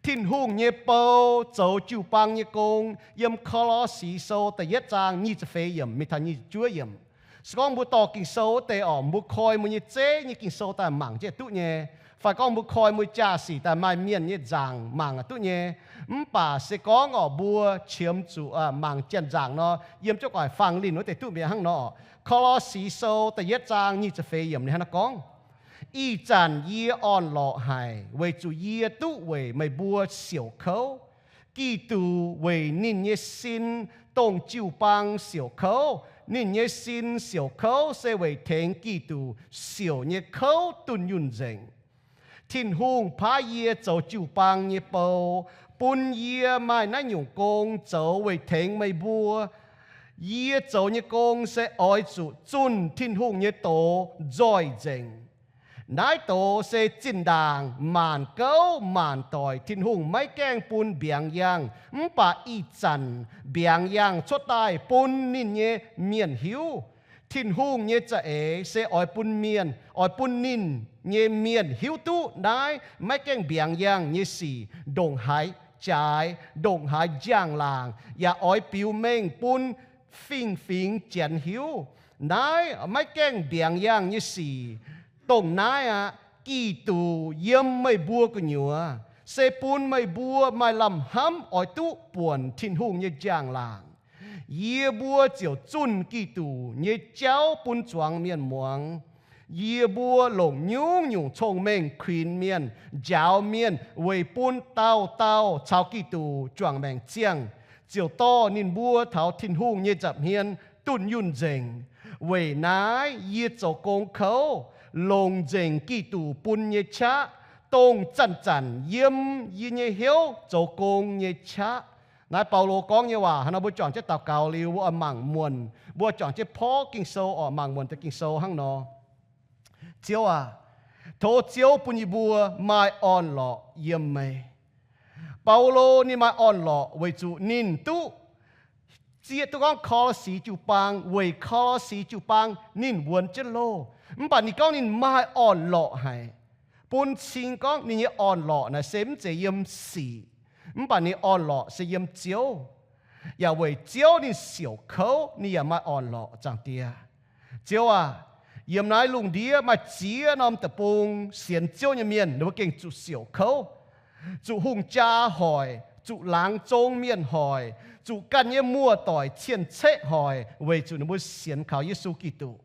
Tin-Hungh nyei bou zoux jiu-baang nyei gong. Yiem Ko^lo^si Sou da'yietv zaang nyic ziepc feix yiemc mingh taux nyic ziepc juov yiemc, se gorngv mbuo dorh Ging-Sou wuov deix orqc, mbuo koi mbuo nyei zeiv nyei Ging-Sou daaih mangc jienv duqv nyei, fai gorngv mbuo koi mbuo jaa-sic daaih maaih mienh nyei nzaangc mangc duqv nyei. Mv baac se gorngv orqc, mbuo qiemx zuqc mangc janx-nzaangc nor, yiem jienv gu'nguaaic fangx linh wuov deix duqv mbiaangx hnangv nor. Ko^lo^si Sou da'yietv zaang nyic ziepc feix yiemc ninh hnangv naaiv gorngv, Ih zanc yie orn-lorqc haic weic zuqc yie duqv weic meih mbuo siouc kouv. Giduc weic ninh nyei sin dongh jiu-baang siouc kouv. Ninh nyei sin siouc kouv se weic tengx Giduc siouc nyei kouv dunh yunh nzengc. Tin-Hungh paaiv yie zoux jiu-baang nyei bou, bun yie maaih naaiv nyungc gong zoux weic tengx meih mbuo. Yie zoux nyei gong se oix zuqc zunh Tin-Hungh nyei doz nzoih nzengc. Naaiv doz se zinh ndaangc maanc gouv maanc doic Tin-Hungh maiv gaengh bun mbiaangx yangh, mv baac ih zanc mbiaangx yangh cuotv daaih bun ninh nyei mienh hiuv. Tin-Hungh nyei za'eix se oix bun mienh, oix bun ninh nyei mienh hiuv duqv naaiv maiv gaengh mbiaangx yangh nyei sic ndongc haaix jaaix, ndongc haaix njang-laangc, yaac oix biux mengh bun fingx-fingx Janx hiuv. Naaiv maiv gaengh mbiaangx yangh nyei sic, dongh naaiv aqv, Giduc yiem meih mbuo gu'nyuoz, se bun meih mbuo maaih lamh hnamv oix duqv buonc Tin-Hungh nyei njang-laangc. Yie mbuo ziouc zunh Giduc nyei jauv bun zuangx mienh muangx. Yie mbuo longc nyungc-nyungc cong-mengh kuinx mienh, njaaux mienh weic bun dauh dauh caux Giduc juangc maengc ziangh, ziouc dorh ninh mbuo taux Tin-Hungh nyei nza'hmien dunh yunh nzengc. Weic naaiv yie zoux gong kouv, longc nzengc Giduc bun nyei qaqv, dongh zanc-zanc yiem yie nyei hnyouv zoux gong nyei qaqv. Naaiv Baulo gorngv nyei waac. Hnangv nor mbuo juangc jienv daux gaux liuz, mbuo oix mangc muonc, mbuo juangc jienv porv Ging-Sou orqc, mangc muonc deix Ging-Sou hnangv nor. Ziouv aac, tov Ziouv bun yie mbuo maaih orn-lorqc yiem meih. Baulo ninh maaih orn-lorqc weic zuqc ninh duqv zieqv duqv gorngv Ko^lo^si jiu-baang, weic Ko^lo^si jiu-baang ninh wuonx jienv loh. Mv baac ninh gorngv ninh maaih orn-lorqc haic, bun cing gorngv ninh nyei orn-lorqc naaic se mv zeiz yiem sic, mv baac ninh orn-lorqc se yiem Ziouv. Yaac weic Ziouv ninh siouc kouv, ninh yaac maaih orn-lorqc, Zaangc Diex. Ziouv aac, yiem naaiv lungh ndiev maaih ziex norm deic-bung sienx Ziouv nyei mienh, ninh mbuo gengh zuqc siouc kouv, zuqc hungh jaa hoic, zuqc laangz zong mienh hoic, zuqc ganh nyei muoz-doic cien-ceqv hoic, weic zuqc ninh mbuo sienx kaux Yesu Giduc.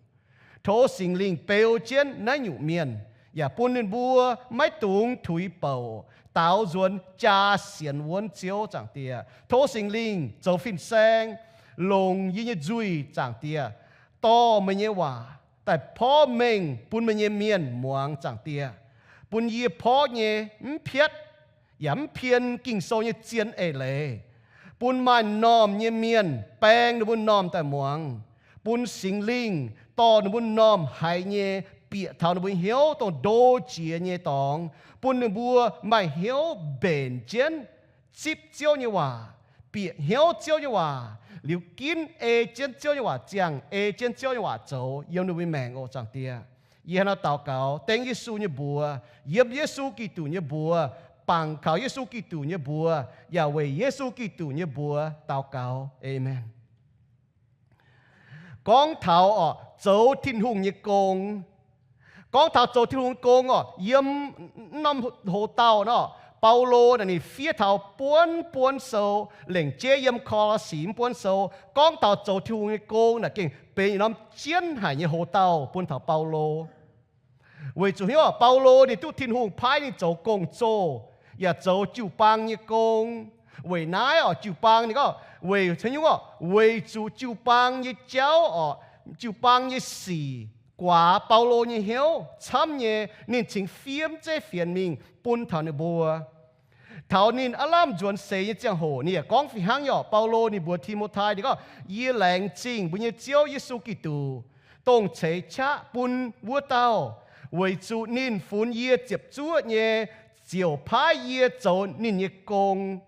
Tov Singx Lingh beu jienv naaiv nyungc mienh, yaac bun ninh mbuo maiv dungx tuix bouc, daaux nzuonx jaa sienx wuonv Ziouv, Zaangc Diex. Tov Singx Lingh zoux fin-saeng longc yie nyei nzuih, Zaangc Diex, dorh meih nyei waac daaih porv mengh bun meih nyei mienh muangx, Zaangc Diex. Bun yie porv nyei mv piatv yaac mv pien Ging-Sou nyei zien eix leiz, bun maaih m'normh nyei mienh baeng ninh mbuo m'normh daaih muangx, bun Singx Lingh dorh ninh mbuo m'normh haiz nyei bieqc taux ninh mbuo hnyouv dongh ndo jiex nyei dorngx, bun ninh mbuo maaih hnyouv mbenc jienv zipv Ziouv nyei waac, bieqc hnyouv Ziouv nyei waac, liuz ginv ei jienv Ziouv nyei waac ziangh, ei jienv Ziouv nyei waac zoux yiem ninh mbuo maengc oc, Zaangc Diex. Yie hnangv naaiv daux gaux dengv Yesu nyei mbuox, yiem Yesu Giduc nyei mbuox, bangc kaux Yesu Giduc nyei mbuox, yaac weic Yesu Giduc nyei mbuox daux gaux. Aamen. Gorngv taux orqc, zoux Tin-Hungh nyei gong. Gorngv taux zoux Tin-Hungh nyei gong orqc, yiem norm hoz dauh nor, Baulo naaic ninh fiev taux buonv buonv sou, lengc jeiv yiem Ko^lo^si mv buonv sou, gorngv taux zoux Tin-Hungh nyei gong naaic gengh benx yietc norm jienv haic nyei hoz dauh bun taux Baulo. Weic zuqc hnyouv Baulo ninh duqv Tin-Hungh paaiv ninh zoux gong-zoh, yaac zoux jiu-baang nyei gong. Weic naaiv orqc, jiu-baang ninh gorngv weic caux nyungc orqc, weic zuqc jiu-baang nyei jauv orqc, jiu-baang nyei sic guaax Baulo nyei hnyouv camv nyei, ninh cingx fiev zeiv fienx mingh bun taux ninh mbuo. Taux ninh aav lamh nzuonx seix nyei ziangh hoc, ninh yaac gorngv fih hnangv nyei orqc. Baulo ninh mbuox Ti^mo^tai ninh gorngv, Yie laengz zingh mbuo nyei Ziouv Yesu Giduc, dongh ceix qaqv bun wuov dauh, weic zuqc ninh funx yie ziepc zuoqv nyei ziouc paaiv yie zoux ninh nyei gong.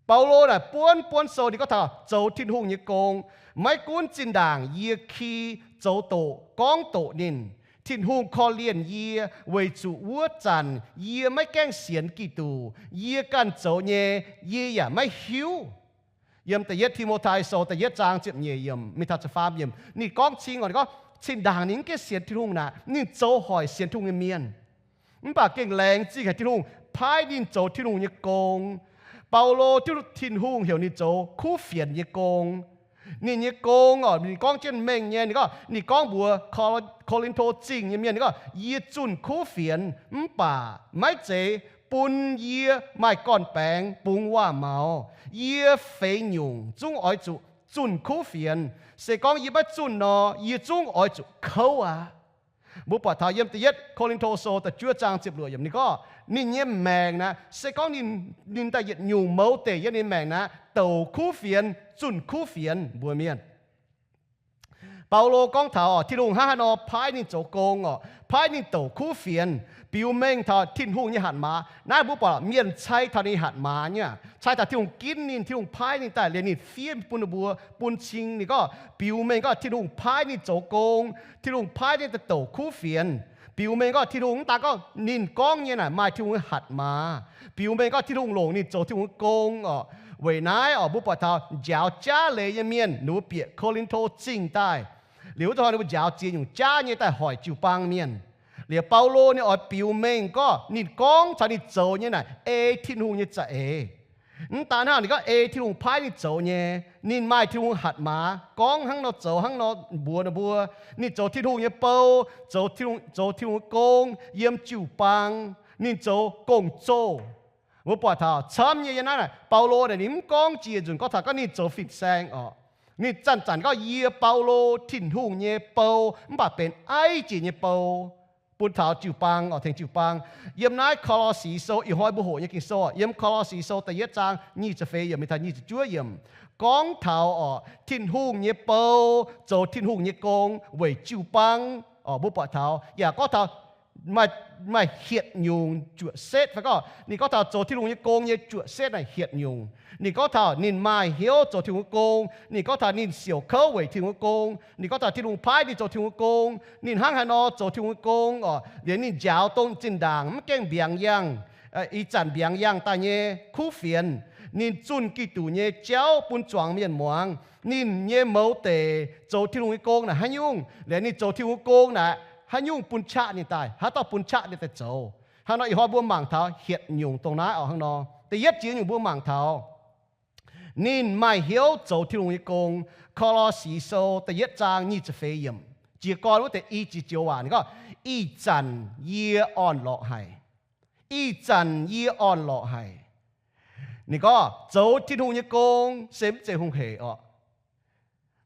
Baulo naaic buonv buonv sou ninh gorngv taux zoux Tin-Hungh nyei gong. Maiv gunv zinh ndaangc yie ki zoux doqc gorngv doqc ninh, Tin-Hungh korv-lienh yie weic zuqc wuov zanc yie maiv gaengh sienx Giduc, yie ganh zoux nyei yie yaac maiv hiuv. Yiem da'yietv Ti^mo^tai Sou da'yietv zaang ziepc nyeic yiemc mingh taux ziepc faam yiemc, ninh gorngv cing oc, ninh gorngv zinh ndaangc ninh mv gaengh sienx Tin-Hungh naaic, ninh zoux hoic sienx Tin-Hungh nyei mienh. Mv baac gengh laengz zingh haic Tin-Hungh paaiv ninh zoux Tin-Hungh nyei gong. Baulo, Tin-Hungh heuc ninh zoux kuv fienx nyei gong. Ninh nyei gong oc, ninh gorngv jienv mengh nyei, ninh gorngv, ninh gorngv mbuox Ko^lin^to Zingh nyei mienh, ninh gorngv, yie zunh kuv fienx mv baac maiv zeiz bun yie maaih gorn-baengx bungx waac-maux. Yie feix nyungc zungv oix zuqc zunh kuv fienx. Se gorngv yie maiv zunh nor, yie zungv oix zuqc kouv aqv. Mbuo buatc taux yiem da'yietv Ko^lin^to Sou da'juov zaang ziepc luoqc yiemc ninh gorngv, ninh nyei maengc naaic, se gorngv ninh, ninh daaih yietc nyungc mouz deic yiem ninh maengc naaic, douc kuv fienx, zunh kuv fienx mbuox mienh. Baulo gorngv taux Tin-Hungh hnangv haaix nor paaiv ninh zoux gong oc, paaiv ninh douc kuv fienx, biux mengh taux Tin-Hungh nyei hatc maaz. Naaiv mbuo buatc mienh cai taux ninh hatc maaz nyei, cai taux Tin-Hungh ginv ninh, Tin-Hungh paaiv ninh daaih liuz ninh fiev bun ninh mbuo, bun cing ninh gorngv, biux mengh gorngv Tin-Hungh paaiv ninh zoux gong, Tin-Hungh paaiv ninh daaih douc kuv fienx. Biux mengh gorngv Tin-Hungh mv daan gorngv ninh gorngv nyei naaic maaih Tin-Hungh nyei hatc maaz. Biux mengh gorngv Tin-Hungh longc ninh zoux Tin-Hungh nyei gong oc. Weic naaiv oc, mbuo buatc taux njaaux jaav leiz nyei mienh ninh mbuo bieqc Ko^lin^to Zingh daaih. Liuz wuov zanc ninh mbuo njaaux ziex nyungc jaav nyei daaih hoic jiu-baang mienh. Liuz Baulo ninh oix biux mengh gorngv ninh gorngv caux ninh zoux nyei naaic ei Tin-Hungh nyei za'eix. Mv daan hnangv, ninh gorngv ei Tin-Hungh paaiv ninh zoux nyei, ninh maaih Tin-Hungh hatc maaz, gorngv hnangv nor zoux hnangv nor mbuox ninh mbuo. Ninh zoux Tin-Hungh nyei bou, zoux Tin-Hungh, zoux Tin-Hungh nyei gong yiem jiu-baang. Ninh zoux gong-zoh. Mbuo buatc taux camv nyei yiem naaiv naaic, Baulo naaic ninh mv gorngv jiex nzunc gorngv taux gorngv ninh zoux fin-saeng oc. Ninh zanc-zanc gorngv, yie Baulo, Tin-Hungh nyei bou, mv baac benx aiv jiex nyei bou, bun taux jiu-baang oc, tengx jiu-baang. Yiem naaiv Ko^lo^si Sou, ih hnoi mbuo hoqc nyei Ging-Sou, yiem Ko^lo^si Sou da'yietv zaang nyic ziepc feix yiemc mingh taux nyic ziepc juov yiemc, gorngv taux oc, Tin-Hungh nyei bou zoux Tin-Hungh nyei gong weic jiu-baang oc. Mbuo buatc taux yaac gorngv taux maaih, maaih hietc nyungc juoqc setv fai gorngv ninh gorngv taux zoux Tin-Hungh nyei gong nyei juoqc setv naaic hietc nyungc. Ninh gorngv taux ninh maaih hnyouv zoux Tin-Hungh nyei gong. Ninh gorngv taux ninh siouc kouv weic Tin-Hungh nyei gong. Ninh gorngv taux Tin-Hungh paaiv ninh zoux Tin-Hungh nyei gong. Ninh hnangv haaix nor zoux Tin-Hungh nyei gong oc. Liuz ninh njaaux dongh zinh ndaangc mv gaengh mbiaangx yangh, ih zanc mbiaangx yangh daaih nyei kuv fienx. Ninh zunh Giduc nyei jauv bun zuangx mienh muangx ninh nyei mouz deic zoux Tin-Hungh nyei gong naaic haaix nyungc. Liuz ninh zoux Tin-Hungh nyei gong naaic haaix nyungc bun qaqv ninh daaih, haaix dauh bun qaqv ninh daaih zoux. Hnangv nor ih hnoi mbuo mangc taux hietc nyungc dongh naaiv oc. Hnangv nor da'yietv jiex nyungc mbuo mangc taux ninh maaih hnyouv zoux Tin-Hungh nyei gong. Ko^lo^si Sou da'yietv zaang nyic ziepc feix yiemc, jiez gorn wuov deix i jiex joux waac ninh gorngv, ih zanc yie orn-lorqc haic. Ih zanc yie orn-lorqc haic. Ninh gorngv zoux Tin-Hungh nyei gong se mv zeiz hungh heic oc.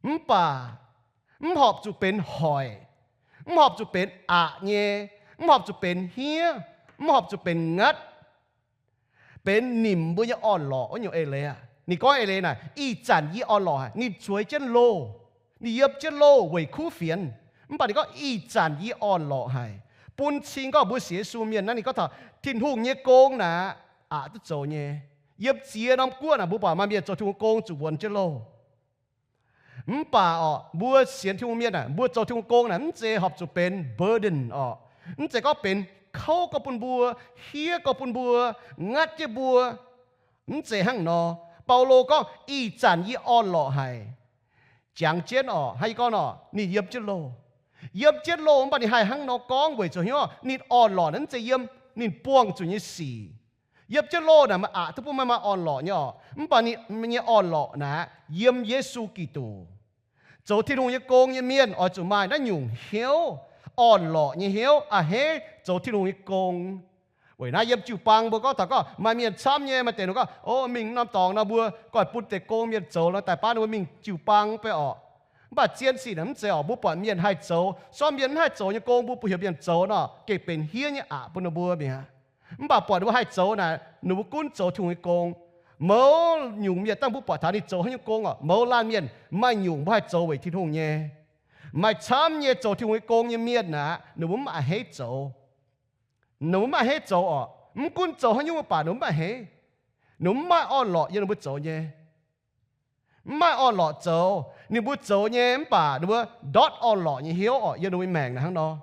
Mv baac mv horpc zuqc benx hoic, mv horpc zuqc benx aqc nyei, mv horpc zuqc benx hniev, mv horpc zuqc benx ngatv, benx nimc mbuo nyei orn-lorqc wuov nyungc eix leiz aqv. Ninh gorngv eix leiz naaic, ih zanc yie orn-lorqc haic. Ninh zueiz jienv loh, ninh yiem jienv loh weic kuv fienx. Mv baac ninh gorngv ih zanc yie orn-lorqc haic, bun cing gorngv mbuo sienx Yesu mienh naaiv, ninh gorngv taux Tin-Hungh nyei gong naaic aqc duqv zoux nyei. Yiem ziex norm guoqv naaic mbuo buatc maaih mienh zoux Tin-Hungh gong zuqc wuonx jienv loh. Mv baac oc, mbuo sienx Tin-Hungh mienh aah, mbuo zoux Tin-Hungh gong naaic mv zeiz horpc zuqc benx burden oc. Mv zeiz gorngv benx kouv gorx bun mbuo, hniev gorx bun mbuo, ngatv jienv mbuo. Mv zeiz hnangv nor. Baulo gorngv, ih zanc yie orn-lorqc haic. Jangx jienv oc, hnangv yie gorngv nor, ninh yiem jienv loh. Yiem jienv loh mv baac ninh haih hnangv nor gorngv weic zuqc hnyouv ninh orn-lorqc naaic mv zeiz yiem ninh buangh zuqc nyei sic. Yiem jienv loh naaic maaih aqc duqv bun meih maaih orn-lorqc nyei oc. Mv baac ninh nyei orn-lorqc naaic yiem Yesu Giduc. Zoux Tin-Hungh nyei gong nyei mienh oix zuqc maaih naaiv nyungc hnyouv, orn-lorqc nyei hnyouv, a'hneiv zoux Tin-Hungh nyei gong. Weic naaiv yiem jiu-baang mbuo gorngv taux gorngv maaih mienh camv nyei, maaih deix ninh gorngv, o, mingh norm dorngx nor mbuo goiv bun deix gong mienh zoux nor daaih baav ninh mbuo mingh jiu-baang bei oc. Mv baac zien sic naaic mv zeiz oc. Mbuo buatc mienh haih zoux, sortv mienh mv haih zoux nyei gong mbuo bun heuc mienh zoux nor gengh benx hniev nyei aqc bun ninh mbuo mi'aqv. Mv baac buatc ninh mbuo haih zoux naaic ninh mbuo gunv zoux Tin-Hungh nyei gong. Mouz nyungc mienh dangh mbuo buatc taux ninh zoux haaix nyungc gong oc, mouz laanh mienh maaih nyungc mbuo haih zoux weic Tin-Hungh nyei. Maaih camv nyei zoux Tin-Hungh nyei gong nyei mienh aqv, ninh mbuo mv a'hneiv zoux. Ninh mbuo mv a'hneiv zoux oc. Mv gunv zoux haaix nyungc mv baac ninh mbuo mv a'hneiv. Ninh mbuo mv maaih orn-lorqc yiem ninh mbuo zoux nyei. Mv maaih orn-lorqc zoux, ninh mbuo zoux nyei mv baac ninh mbuo ndortv orn-lorqc nyei hnyouv oc yiem ninh mbuo maengc naaic hnangv nor.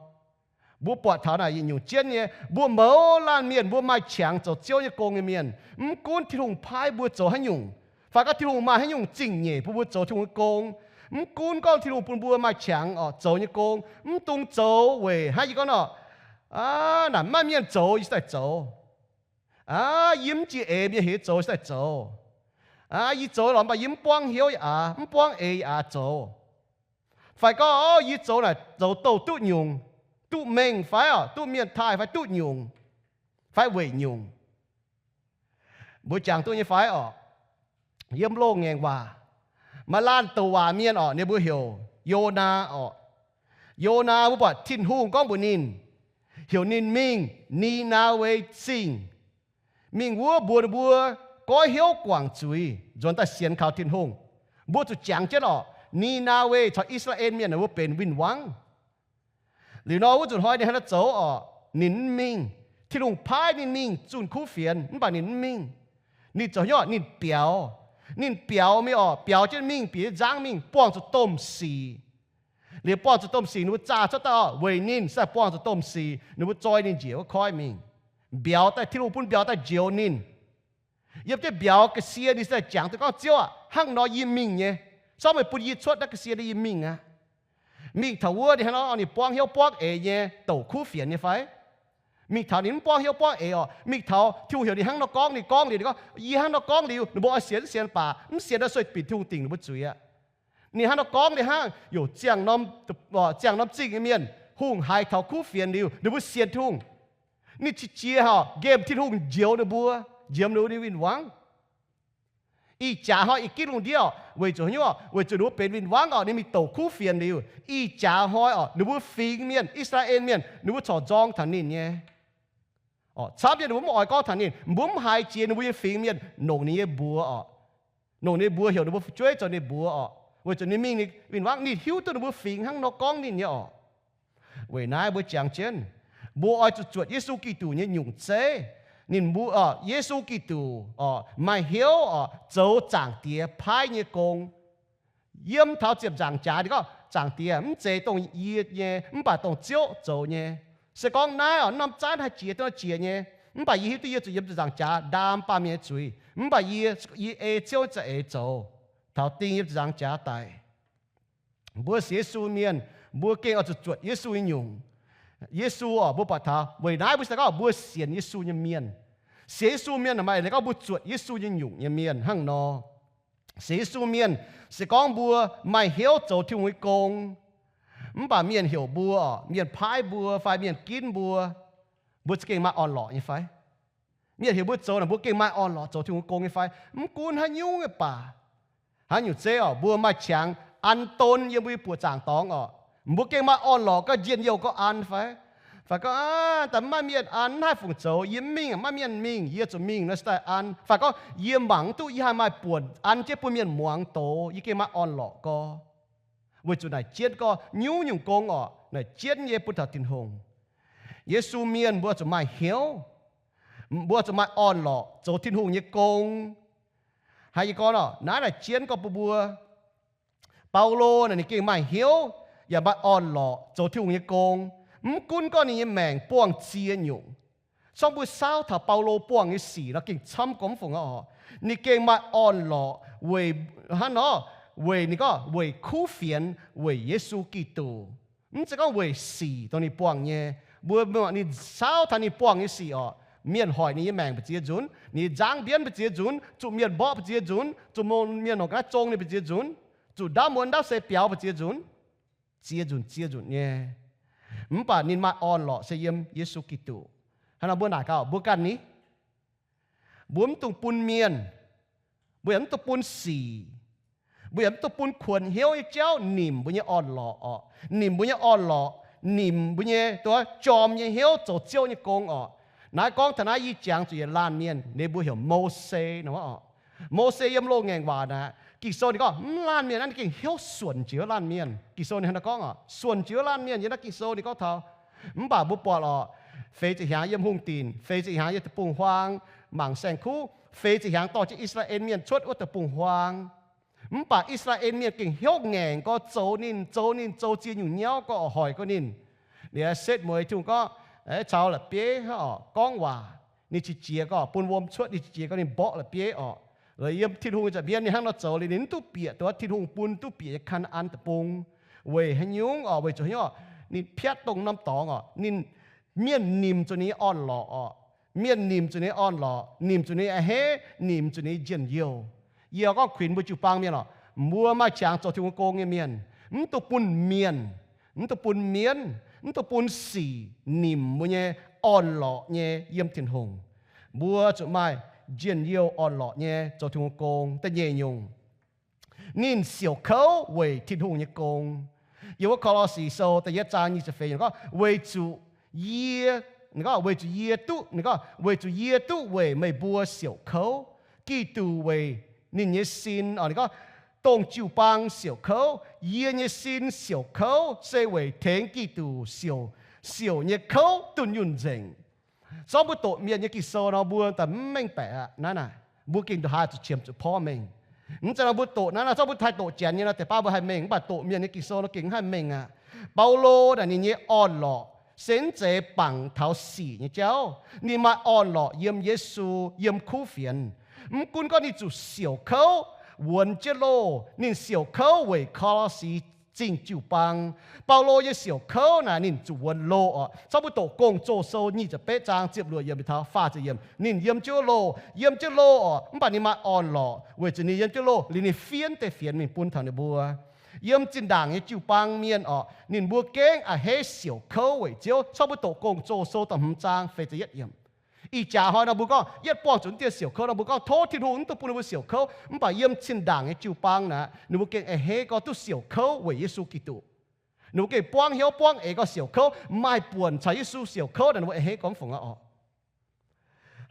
Mbuo buatc taux naaic yietc nyungc jienv nyei, mbuo mouz laanh mienh mbuo maaih qangx zoux Ziouv nyei gong nyei mienh. Mv gunv Tin-Hungh paaiv mbuo zoux haaix nyungc, fai gorngv Tin-Hungh maaih haaix nyungc zingh nyeic bun mbuo zoux Tin-Hungh nyei gong, mv gunv gorngv Tin-Hungh bun mbuo maaih qangx oc zoux nyei gong, mv dungx zoux weic haaix, yie gorngv nor, aa, naaic maiv maaih mienh zoux yie daaih zoux. Aa, yie mv jiex eix mienh heuc yie zoux yie daaih zoux. Aa, yie zoux lorqc, mv baac yie mv buangv hnyouv yaac aav, mv buangv eix yaac aav zoux. Fai gorngv, o, yie zoux naaic zoux douh duqv nyungc, duqv mengh fai oc, duqv mienh taaih fai duqv nyungc, fai weic nyungc. Mbuo jangx duqv nyei fai oc? Yiem loz-ngaengc waac, maaih laanh douc waac mienh oc, ninh mbuo heuc Yonaa oc. Yonaa mbuo buatc Tin-Hungh gorngv mbuox ninh, heuc ninh mingh Ni^naa^we Zingh, mingh wuov mbuox ninh mbuo goiv hnyouv guangc zuiz, nzuonx daaih sienx kaux Tin-Hungh. Mbuo zuqc jangx jienv oc, Ni^naa^we caux I^saa^laa^en Mienh ninh mbuo benx win-wangv. Liuz nor wuov nzunc hnoi ninh hnangv naaiv zoux oc, ninh mv mingh. Tin-Hungh paaiv ninh mingh zunh kuv fienx mv baac ninh mv mingh. Ninh zoux hnyouv, ninh biaux. Ninh biaux mingh oc, biaux jienv mingh, bieqc nzangv mingh, buangh zuqc domh sic. Liuz buangh zuqc domh sic ninh mbuo zaah cuotv daaih oc, weic ninh se buangh zuqc domh sic, ninh mbuo zoi ninh njiec wuov koiv mingh. Mbiauz daaih, Tin-Hungh bun mbiauz daaih njoux ninh. Yiem jienv mbiauz ga'sie ninh se jangx duqv gorngv, Ziouv aac, hnangv nor yie mingh nyei. Sortv meih bun yie cuotv naaiv ga'sie nor yie mingh aqv. Mingh taux wuov ninh hnangv nor ninh buangv hnyouv buangv eix nyei douc kuv fienx nyei fai? Mingh taux ninh mv buangv hnyouv buangv eix oc. Mingh taux Tin-Hungh heuc ninh hnangv nor gorngv, ninh gorngv liuz ninh gorngv, yie hnangv nor gorngv liuz, ninh mbuo oix sienx mv sienx baac mv sienx nor sueih binc Tin-Hungh dingc ninh mbuo zuiz aqv. Ninh hnangv nor gorngv liuz hnangv, ziangh norm, ziangh norm zingh nyei mienh, hungh haiz taux kuv fienx liuz ninh mbuo sienx Tin-Hungh. Ninh qiex jiez horc nqemh Tin-Hungh njoux ninh mbuo, njoux ninh mbuo nyei win-wangv. Ih jaax hnoi ih ginv lungh ndiev oc, weic zuqc haaix nyungc oc? Weic zuqc ninh mbuo benx win-wangv oc, ninh mingh douc kuv fienx liuz. Ih jaax hnoi oc, ninh mbuo fingx mienh, I^saa^laa^en Mienh, ninh mbuo corc nzorng taux ninh nyei. Camv nyei ninh mbuo mv oix gorngv taux ninh, mbuo mv haiz jiex ninh mbuo nyei fingx mienh nongc ninh nyei mbuox oc. Nongc ninh mbuox, heuc ninh mbuo fu'jueiv zoux ninh mbuox oc, weic zuqc ninh mingh ninh win-wangv, ninh hiuv duqv ninh mbuo fingx hnangv nor gorngv ninh nyei oc. Weic naaiv mbuo jangx jienv, mbuo oix zuqc zuotc Yesu Giduc nyei nyungc zeiv. Ninh mbuo, Yesu Giduc oc, maaih hnyouv oc zoux Zaangc Diex paaiv nyei gong. Yiem taux ziepc nzaangc jaax ninh gorngv, Zaangc Diex, mv zeiz dongh yie nyei, mv baac dongh Ziouv zoux nyei. Se gorngv naaiv oc, norm zaanv haih jiex, dongh jiex nyei. Mv baac yie hiuv duqv yie zuqc yiem ziepc nzaangc jaax ndaam baamh mienh nyei zuiz. Mv baac yie, yie ei Ziouv za'eix zoux taux ding yiem ziepc nzaangc jaax daic. Mbuo sienx Yesu mienh, mbuo gengh oix zuqc zuotc Yesu nyei nyungc. Yesu oc, mbuo buatc taux weic naaiv mbuo se gorngv mbuo sienx Yesu nyei mienh. Sienx Yesu mienh maaih leiz gorngv mbuo zuotc Yesu nyei nyungc nyei mienh hnangv nor. Sienx Yesu mienh se gorngv mbuo maaih hnyouv zoux Tin-Hungh nyei gong, mv baac mienh heuc mbuo oc, mienh paaiv mbuo fai mienh ginv mbuo, mbuo za'gengh maaih orn-lorqc nyei fai? Mienh heuc mbuo zoux naaic, mbuo gengh maaih orn-lorqc zoux Tin-Hungh gong nyei fai? Mv gunv haaix nyungc nyei baac, haaix nyungc zeiv oc, mbuo maaih qangx an don yiem mbuo nyei buoqc zaangc dorngx oc, mbuo gengh maaih orn-lorqc gauh njien-youh gauh an fai? Fai gorngv, Aa, daaih mv maaih mienh an, mv haih fungc zoux, yie mv mingh, mv maaih mienh mingh, yie zuqc mingh nor se daaih an. Fai gorngv, Yie mangc mv duqv yie haih maaih buonc an jienv bun mienh muangx doz, yie gengh maaih orn-lorqc gau. Weic zuqc naaic jienv gorngv nyungc-nyungc gong oc, naaic jienv nyei bun taux Tin-Hungh. Yesu mienh mbuo zuqc maaih hnyouv, mbuo zuqc maaih orn-lorqc zoux Tin-Hungh nyei gong. Hnangv yie gorngv oc, naaiv naaic jienv gorngv bun mbuo, Baulo naaic ninh gengh maaih hnyouv yaac maaih orn-lorqc zoux Tin-Hungh nyei gong. Mv gunv gorngv ninh nyei maengc buangh ziex nyungc. Sortv mbuo saauv taux Baulo buangh nyei sic nor gengh camv gormx fungc aqv oc. Ninh gengh maaih orn-lorqc weic hnangv nor, weic ninh gorngv weic kuv fienx, weic Yesu Giduc. Mv zeiz gorngv weic sic dongh ninh buangh nyei. Mbuo mangc ninh saauv taux ninh buangh nyei sic oc. Mienh hoic ninh nyei maengc mbu'ziex nzunc, ninh nzangv mbienv mbu'ziex nzunc, zuqc mienh mborqv mbu'ziex nzunc, zuqc mienh nongc gaax zong ninh mbu'ziex nzunc, zuqc ndaauv muonz ndaauv seix biaux mbu'ziex nzunc, ziex nzunc ziex nzunc nyei. Mv baac ninh maaih orn-lorqc se yiem Yesu Giduc. Hnangv nor mbuo naaic gaax mbuo ganh ni, mbuo mv dungx bun mienh, mbuo yaac mv dungx bun sic, mbuo yaac mv dungx bun kuonx hnyouv nyei jauv nimc mbuo nyei orn-lorqc oc. Nimc mbuo nyei orn-lorqc, nimc mbuo nyei, duqv jorm nyei hnyouv zoux Ziouv nyei gong oc. Naaiv gorngv taux naaiv yie jangx zuqc yietc laanh mienh, ninh mbuo heuc Mose nor oc. Mose yiem loz-ngaengc waac naaic, Ging-Sou ninh gorngv mv laanh mienh naaiv ninh gengh hnyouv suonc jiex wuov laanh mienh. Ging-Sou ninh hnangv naaiv gorngv oc, suonc jiex wuov laanh mienh yiem naaiv Ging-Sou ninh gorngv taux. Mv baac mbuo buatc oc, feix ziepc hnyangx yiem hungh dinc, feix ziepc hnyangx yiem deic-bung-huaang, mangc saeng-kuv, feix ziepc hnyangx dorh jienv I^saa^laa^en Mienh cuotv wuov deic-bung-huaang. Mv baac I^saa^laa^en Mienh gengh hnyouv ngaengc gorx zoux ninh, zoux ninh, zoux ziex nyungc nyauv gorx hoic gorx ninh. Bieqc setv mueiz Tin-Hungh gorngv, caux la'bieiv oc gorngv waac, ninh qiex jiez gorngv bun wuom cuotv, ninh qiex jiez gorngv ninh mborqv la'bieiv oc. Yiem Tin-Hungh nyei nza'hmien ninh hnangv nor zoux liuz, ninh mv duqv bieqc duqv Tin-Hungh bun duqv bieqc nyei Kaa^naa^an Deic-Bung. Weic haaix nyungc oc? Weic zuqc haaix nyungc oc? Ninh piatv dongh norm dorngx oc, ninh, mienh nimc zuqc ninh nyei orn-lorqc oc. Mienh nimc zuqc ninh nyei orn-lorqc, nimc zuqc ninh nyei a'hneiv, nimc zuqc ninh nyei njien-youh. Yie gorngv kuinx mbuo jiu-baang mienh oc, mbuo maaih qangx zoux Tin-Hungh gong nyei mienh, mv dungx bun mienh, mv dungx bun mienv, mv dungx bun sic nimc mbuo nyei orn-lorqc nyei yiem Tin-Hungh. Mbuo zuqc maaih njien-youh orn-lorqc nyei zoux Tin-Hungh gong. Da'nyeic nyungc, ninh siouc kouv weic Tin-Hungh nyei gong. Yiem wuov Ko^lo^si Sou da'yietv zaang nyic ziepc feix yiemc gorngv, weic zuqc yie, ninh gorngv, weic zuqc yie duqv, ninh gorngv, weic zuqc yie duqv weic meih mbuo siouc kouv. Giduc weic ninh nyei sin, ninh gorngv, dongh jiu-baang siouc kouv, yie nyei sin siouc kouv, se weic tengx Giduc siouc, siouc nyei kouv dunh yunh nzengc. Zorqv mbuo doqc Mienh nyei Ging-Sou nor, mbuo daaih mv mengh baeqc aqv. Naaiv naaic, mbuo gengh ndongc haaix zuqc qiemx zuqc porv mengh. Mv zeiz nor mbuo doqc naaiv naaic, zorqv mbuo taaih doqc Janx nyei nor, deix baav mbuo haih mengh, mv baac doqc Mienh nyei Ging-Sou nor gengh mv haih mengh aqv. Baulo naaic ninh nyei orn-lorqc se mv zeiz bangc taux sic nyei jauv. Ninh maaih orn-lorqc yiem Yesu, yiem kuv fienx. Mv gunv gorngv ninh zuqc siouc kouv wuonx jienv loh, ninh siouc kouv weic Ko^lo^si Zingh jiu-baang. Baulo nyei siouc kouv naaic ninh zuqc wuonx loh oc. Zorqv mbuo doqc Gong-Zoh Sou nyic ziepc betv zaang ziepc luoqc yiemc taux faah ziepc yiemc, ninh yiem jienv loh, yiem jienv loh oc. Mv baac ninh maaih orn-lorqc weic zuqc ninh yiem jienv loh liuz ninh fiev deix fienx mingh bun taux ninh mbuo. Yiem zinh ndaangc nyei jiu-baang mienh oc, ninh mbuo gengh a'hneiv siouc kouv weic Ziouv. Zorqv mbuo doqc Gong-Zoh Sou da'hmz zaang feix ziepc yietv yiemc. Ih jaax hnoi nor mbuo gorngv yietv buangh zuqc dieh siouc kouv nor, mbuo gorngv tov Tin-Hungh mv dungx bun ninh mbuo siouc kouv. Mv baac yiem zinh ndaangc nyei jiu-baang naaic, ninh mbuo gengh a'hneiv gorngv duqv siouc kouv weic Yesu Giduc. Ninh mbuo gengh buangv hnyouv buangv eix gorngv siouc kouv, maaih buonc caux Yesu siouc kouv naaic, ninh mbuo a'hneiv gorngv mv fungc aqv oc.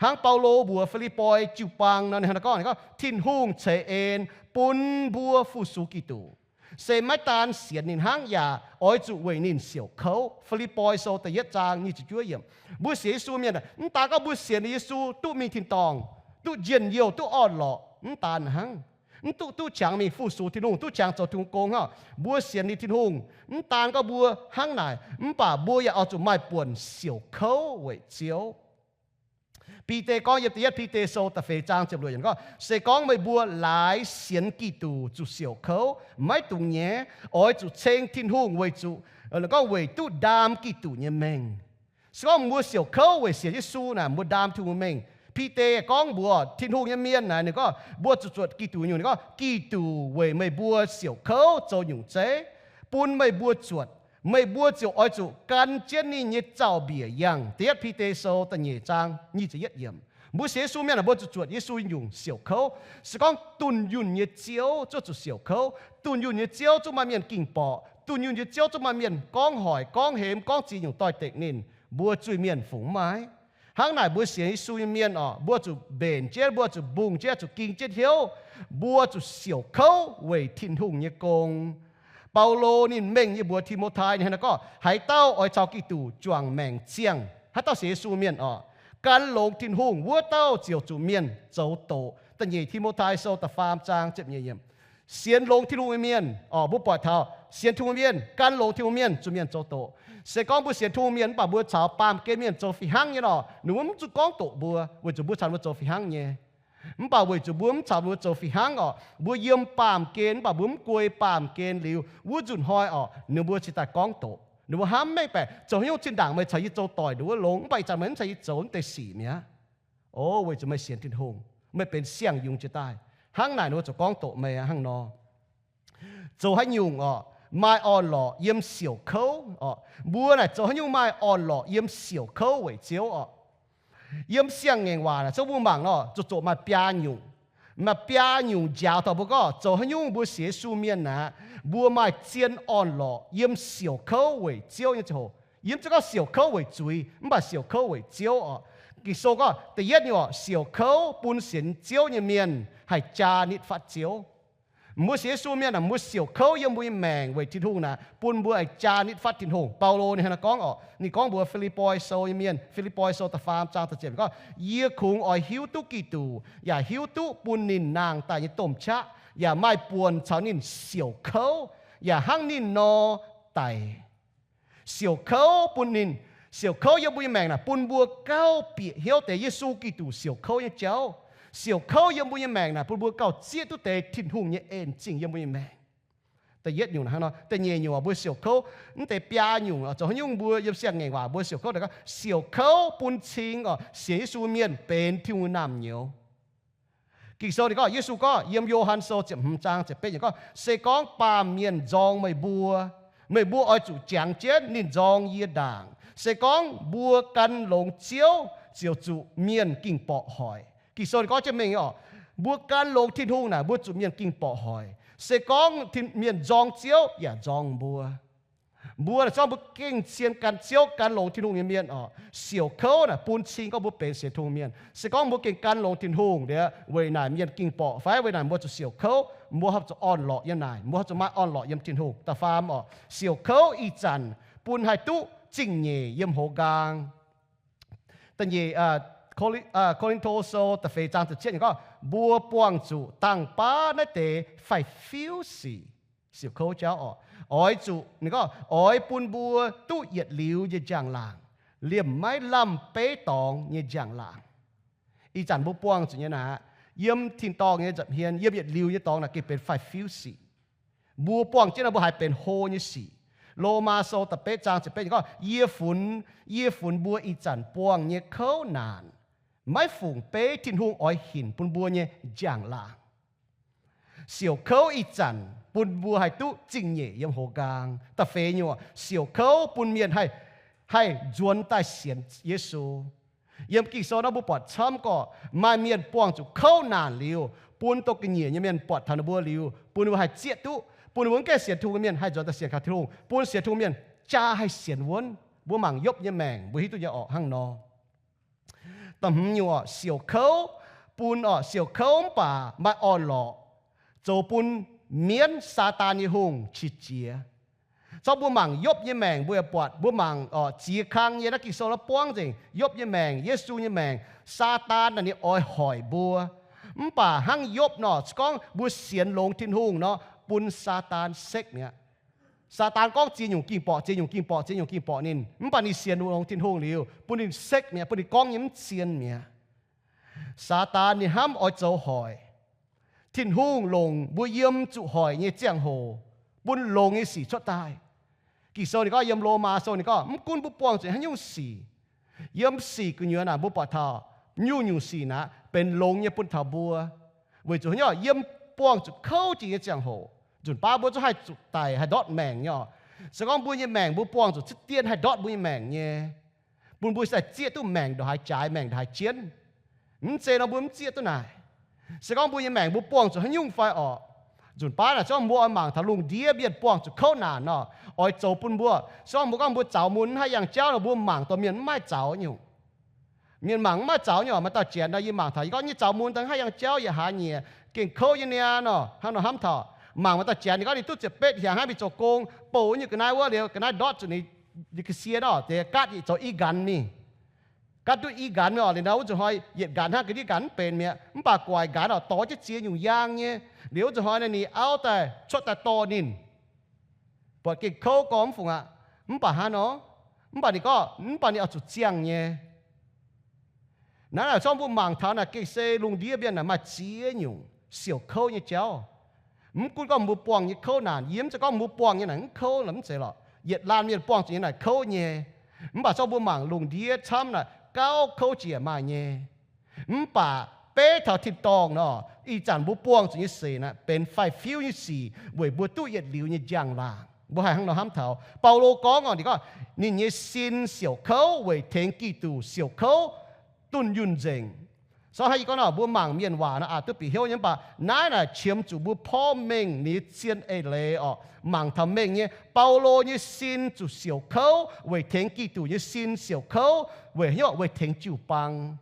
Hnangv Baulo mbuox Fi^lipv^poi jiu-baang nor, ninh hnangv naaiv gorngv, ninh gorngv, Tin-Hungh ceix en bun mbuo fu-sux Giduc, se maiv daan sienx ninh hnangv, yaac oix zuqc weic ninh siouc kouv. Fi^lipv^poi Sou da'yietv zaang nyic ziepc juov yiemc. Mbuo sienx Yesu mienh, mv daan gorngv mbuo sienx liuz Yesu duqv mingh tin-dorngh, duqv njien-youh, duqv orn-lorqc, mv daan hnangv. Mv duqv duqv qangx mingh fu-sux Tin-Hungh, duqv qangx zoux Tin-Hungh gong hnangv. Mbuo sienx liuz Tin-Hungh, mv daan gorngv mbuo hnangv naaic, mv baac mbuo yaac oix zuqc maaih buonc siouc kouv weic Ziouv. Bide gorngv yiem da'yietv Bide Sou da'feix zaang ziepc luoqc yiemc gorngv, se gorngv meih mbuo laaix sienx Giduc zuqc siouc kouv, maiv dungx nyaiv. Oix zuqc ceng Tin-Hungh weic zuqc, gorngv weic duqv ndaam Giduc nyei mengh. Se gorngv mbuo siouc kouv weic sienx Yesu naaic, mbuo ndaam Tin-Hungh mengh. Bide gorngv mbuox Tin-Hungh nyei mienh naaic, ninh gorngv mbuo zuqc zuotc Giduc nyungc, ninh gorngv, Giduc weic meih mbuo siouc kouv zoux nyungc zeiv, bun meih mbuo zuotc. Meih mbuo ziouc oix zuqc gan jienv ninh nyei zaux-mbiec yangh. Da'yietv Bide Sou da'nyeic zaang nyic ziepc yietv yiemc. Mbuo sienx Yesu mienh aah, mbuo zuqc zuotc Yesu nyungc siouc kouv. Se gorngv dunh yunh nyei Ziouv zuqc siouc kouv, dunh yunh nyei Ziouv zungv maaih mienh ging-borqc, dunh yunh nyei Ziouv zungv maaih mienh gorngv hoic, gorngv hemx, gorngv ziex nyungc doix-dekc ninh, mbuo zuiz-mienh fungc mv maaih. Hnangv naaic mbuo sienx Yesu nyei mienh oc, mbuo zuqc mbenc jienv, mbuo zuqc mbungh jienv, zuqc ging jienv hnyouv, mbuo zuqc siouc kouv weic Tin-Hungh nyei gong. Baulo ninh mengh nyei mbuox Ti^mo^tai, ninh hnangv naaiv gorngv, haaix dauh oix caux Giduc juangc maengc ziangh, haaix dauh sienx Yesu mienh oc, gan longx Tin-Hungh, wuov dauh ziouc zuqc mienh zoux doqc. Da'nyeic Ti^mo^tai Sou da'faam zaang ziepc nyeic yiemc. Sienx longx Tin-Hungh nyei mienh oc, mbuo buatc taux sienx Tin-Hungh mienh, gan longx Tin-Hungh mienh zuqc mienh zoux doqc. Se gorngv mbuo sienx Tin-Hungh mienh mv baac mbuo caux baamh gen mienh zoux fih hnangv nyei nor, ninh mbuo mv zuqc gorngv doqc mbuo, weic zuqc mbuo caux ninh mbuo zoux fih hnangv nyei. Mv baac weic zuqc mbuo mv caux ninh mbuo zoux fih hnangv oc, mbuo yiem baamh gen mv baac mbuo mv guei baamh gen liuz, wuov nzunc hnoi oc, ninh mbuo cingx daaih gorngv doqc. Ninh mbuo hnamv mengh baeqc, zoux haaix nyungc zinh ndaangc meih caux yie zoux doic nduov longx, mv baac ih zanc meih mv caux yie zoux mv deix sic mi'aqv. O, weic zuqc meih sienx Tin-Hungh, meih benx siang-yungz jiex daaih. Hnangv naaic ninh mbuo zuqc gorngv doqc meih aqv hnangv nor. Zoux haaix nyungc oc, maaih orn-lorqc yiem siouc kouv oc. Mbuo naaic zoux haaix nyungc maaih orn-lorqc yiem siouc kouv weic Ziouv oc. Yiem Siang-Ngaengc Waac naaic zungv mbuo mangc nor, zuqc zoqc maaih biaa nyungc. Maaih biaa nyungc njaaux taux mbuo gorngv zoux haaix nyungc mbuo sienx Yesu mienh naaic, mbuo maaih zien orn-lorqc yiem siouc kouv weic Ziouv nyei ziangh hoc. Yie mv zeiz gorngv siouc kouv weic zuiz, mv baac siouc kouv weic Ziouv oc. Ging-Sou gorngv da'yietv nyungc oc, siouc kouv bun sienx Ziouv nyei mienh haih jaa nitv fatv Ziouv. Mbuo sienx Yesu mienh aah, mbuo siouc kouv yiem mbuo nyei maengc weic Tin-Hungh naaic, bun mbuo haih jaa nitv fatv Tin-Hungh. Baulo ninh hnangv naaiv gorngv oc, ninh gorngv mbuox Fi^lipv^poi Sou nyei mienh, Fi^lipv^poi Sou da'faam zaang da'ziepc gorngv, Yie kungx oix hiuv duqv Giduc, yaac hiuv duqv bun ninh nangh daaih nyei domh qaqv, yaac maaih buonc caux ninh siouc kouv, yaac hnangv ninh nor daic. Siouc kouv bun ninh, siouc kouv yiem mbuo nyei maengc naaic bun mbuo gauh bieqc hnyouv deix Yesu Giduc siouc kouv nyei jauv. Siouc kouv yiem mbuo nyei maengc naaic bun mbuo gauh zieqv duqv deix Tin-Hungh nyei en-zingh yiem mbuo nyei maengc. Da'yietv nyungc hnangv nor. Da'nyeic nyungc mbuo siouc kouv, mv deix biaa nyungc zoux haaix nyungc mbuo yiem siang-ngaengc waac mbuo siouc kouv, siouc kouv bun cing orqc sienx Yesu mienh benx Tin-Hungh naamh nyouz. Ging-Sou ninh gorngv, Yesu gorngv yiem Yo^han Sou ziepc hmz zaang ziepc betv nyungc gorngv, se gorngv baamh mienh nzorng meih mbuo, meih mbuo oix zuqc jangx jienv ninh nzorng yie ndaangc. Se gorngv mbuo gan longx Ziouv, ziouc zuqc mienh ging-borqc hoic. Ging-Sou ninh gorngv jienv mengh nyei orqc, mbuo gan longx Tin-Hungh naaic mbuo zuqc mienh ging-borqc hoic. Se gorngv mienh nzorng Ziouv yaac nzorng mbuo. Mbuo naaic zorngv mbuo gengh cien gan Ziouv, gan longx Tin-Hungh nyei mienh orqc, siouc kouv naaic bun cing gorngv mbuo benx sienx Tin-Hungh mienh. Se gorngv mbuo gengh gan longx Tin-Hungh liuz, weic naaic mienh ging-borqc fai weic naaic mbuo zuqc siouc kouv, mbuo horpc zuqc orn-lorqc yiem naaic, mbuo horpc zuqc maaih orn-lorqc yiem Tin-Hungh. Da'faam orqc, siouc kouv ih zanc bun haih duqv zingh nyeic yiem hoz nqaang. Da'nyeic, Ko^lin^to Sou da'feix zaang ziepc cietv ninh gorngv, mbuo buangh zuqc dangh baav naaiv deix faix-fiuv sic, siouc kouv jauv orqc, oix zuqc, ninh gorngv, oix bun mbuo duqv yietc liuz nyei njang-laangc, liemh maiv lamh beiv dorngx nyei njang-laangc. Ih zanc mbuo buangh zuqc nyei naaic, yiem tin-dorngh nyei nza'hmien, yiem yietc liuz nyei dorngx naaic gengh benx faix-fiuv sic. Mbuo buangh jienv naaic mbuo haiz benx hlo nyei sic. Lomaa Sou da'betv zaang ziepc betv gorngv, yie funx, yie funx mbuo ih zanc buangh nyei kouv naanc maiv fungc beiv Tin-Hungh oix hinc bun mbuo nyei njang-laangc. Siouc kouv ih zanc bun mbuo haih duqv zingh nyeic yiem hoz nqaang. Da'feix nyungc, siouc kouv bun mienh haih, haih nzuonx daaih sienx Yesu. Yiem Ging-Sou nor mbuo buatc camv gorqv maaih mienh buangh zuqc kouv naanc liuz, bun dongh ga'nyiec nyei mienh buatc taux ninh mbuo liuz, bun ninh mbuo haih zieqv duqv, bun ninh mbuo mv gaengh sienx Tin-Hungh mienh haih nzuonx daaih sienx kaux Tin-Hungh, bun sienx Tin-Hungh mienh jaa haih sienx wuonv. Mbuo mangc Yopv nyei maengc mbuo hiuv duqv nyei orqc hnangv nor. Da'hmz nyungc orqc, siouc kouv, bun orqc siouc kouv mv baac maaih orn-lorqc, zoux bun mienv, Saadaan nyei hungh, qiex jiez. Zorqv mbuo mangc Yopv nyei maengc mbuo yaac buatc, mbuo mangc orqc ziex kang nyei naaiv Ging-Sou nor buangv nzengc Yopv nyei maengc, Yesu nyei maengc, Saadaan naaic ninh oix hoic mbuo. Mv baac hnangv Yopv nor, se gorngv mbuo sienx longx Tin-Hungh nor, bun Saadaan sekv mi'aqv. Saadaan gorngv ziex nyungc ging-borqc, ziex nyungc ging-borqc, ziex nyungc ging-borqc ninh, mv baac ninh sienx longx Tin-Hungh liuz, bun ninh sekv mi'aqv, bun ninh gorngv nyei mv zien mi'aqv. Saadaan ninh hnamv oix zoux hoic. Tin-Hungh longc mbuo yiem zuqc hoic nyei ziangh hoc bun longx nyei sic cuotv daaih. Ging-Sou ninh gorngv, yiem Lomaa Sou ninh gorngv, mv gunv mbuo buangh zuqc haaix nyungc sic, yiem sic gu'nyuoz naaic mbuo buatc taux nyungc-nyungc sic naaic benx longx nyei bun taux mbuo. Weic zuqc haaix nyungc? Yiem buangh zuqc kouv jiex nyei ziangh hoc, nzunc baav mbuo zungv haih zuqc daic, haih ndortv maengc nyei orqc. Se gorngv mbuo nyei maengc mbuo buangh zuqc zieqv dien haih ndortv mbuo nyei maengc nyei, bun mbuo daaih zieqv duqv maengc ndongc haaix jaaix, maengc ndongc haaix jienv. Mv zeiz nor mbuo mv zieqv duqv naaic. Se gorngv mbuo nyei maengc mbuo buangh zuqc haaix nyungc fai orqc, nzunc baav naaic se gorngv mbuo oix mangc taux lungh ndiev mienh buangh zuqc kouv naanc nor, oix zoux bun mbuo, se gorngv mbuo gorngv mbuo zaux mun mv haih yangh jauv nor, mbuo mangc dorh mienh mv maaih zaux nyungc. Mienh mangc mv maaih zaux nyungc, maaih dauh janx nor, yie mangc taux, yie gorngv, nyei zaux mun daaih mv haih yangh jauv, yietc hlaax nyieqc gengh kouv nyei niaa nor, hnangv nor hnamv taux. Mangc maaih dauh janx ninh gorngv ninh duqv ziepc betv hnyangx hnangv mingh zoux gong, bouh nyei ga'naaiv wuov liuz, ga'naaiv ndortv zuqc ninh ga'sie nor, deix gaatv yietc zoux i nqanx mingh. Gaatv duqv i nqanx mingh orqc, liuz nor wuov nzunc hnoi yietc nqanx hnangv, ga'ndiev nqanx mv benx mi'aqv. Mv baac guaic nqanx orqc, dorh jienv ziex nyungc yaang nyei. Liuz wuov nzunc hnoi naaiv ninh auv daaih cuotv daaih dorh ninh, buatc gengh kouv gormx mv fungc aqv. Mv baac hnangv nor, mv baac ninh gorngv, mv baac ninh oix zuqc ziangh nyei. Naaiv naaic zorngv mbuo mangc taux naaic gengh se lungh ndiev mienh naaic maaih ziex nyungc siouc kouv nyei jauv. Mv gunv gorngv mbuo buangh nyei kouv naanc, yie mv zeiz gorngv mbuo buangh nyei naaic mv kouv lorqc, mv zeiz lorqc. Yietc laanh mienh buangh zuqc nyei naaic kouv nyei. Mv baac zorngv mbuo mangc lungh ndiev camv naaic gauh kouv jiex maaih nyei. Mv baac beiv taux tin-dorngh nor, ih zanc mbuo buangh zuqc nyei sic naaic benx faix-fiuv nyei sic weic mbuo duqv yietc liuz nyei njang-laangc. Mbuo haih hnangv nor hnamv taux Baulo gorngv orqc, ninh gorngv ninh nyei sin siouc kouv weic tengx Giduc siouc kouv dunh yunh nzengc. So hnangv yie gorngv nor, mbuo mangc mienh waac nor aqc duqv bieqc hnyouv nyei, mv baac naaiv naaic qiemx zuqc mbuo porv mengh ninh nyei zien eix leiz orqc. Mangc taux mengh nyei, Baulo nyei sin zuqc siouc kouv weic tengx Giduc nyei sin siouc kouv weic hnyouv weic tengx jiu-baang.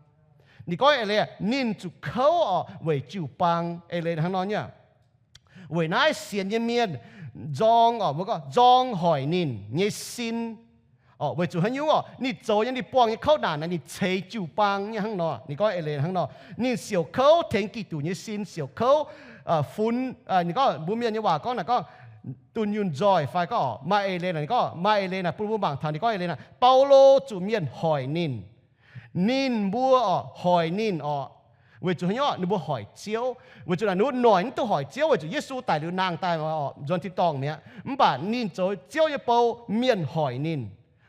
Ninh gorngv eix leiz, ninh zuqc kouv orqc weic jiu-baang. Eix leiz hnangv nor nyei. Weic naaiv sienx nyei mienh nzorng orqc, mbuo gorngv nzorng hoic ninh nyei sin orqc. Weic zuqc haaix nyungc orqc? Ninh zoux nyei, ninh buangh nyei kouv naanc naaic ninh ceix jiu-baang nyei hnangv nor. Ninh gorngv eix leiz hnangv nor, ninh siouc kouv tengx Giduc nyei sin siouc kouv, funx, ninh gorngv mbuo mienh nyei waac gorngv naaic gorngv dunh yunh nzoih fai gorngv maaih eix leiz naaic, ninh gorngv maaih eix leiz naaic bun mbuo mangc taux ninh gorngv eix leiz naaic, Baulo zuqc mienh hoic ninh. Ninh mbuo oc, hoic ninh oc. Weic zuqc haaix nyungc? Ninh mbuo hoic Ziouv. Weic zuqc naaic ninh mbuo noic mv duqv hoic Ziouv, weic zuqc Yesu daic liuz nangh daaih oc, nzuonx tin-dorngh mi'aqv. Mv baac ninh zoux Ziouv nyei bou, mienh hoic ninh.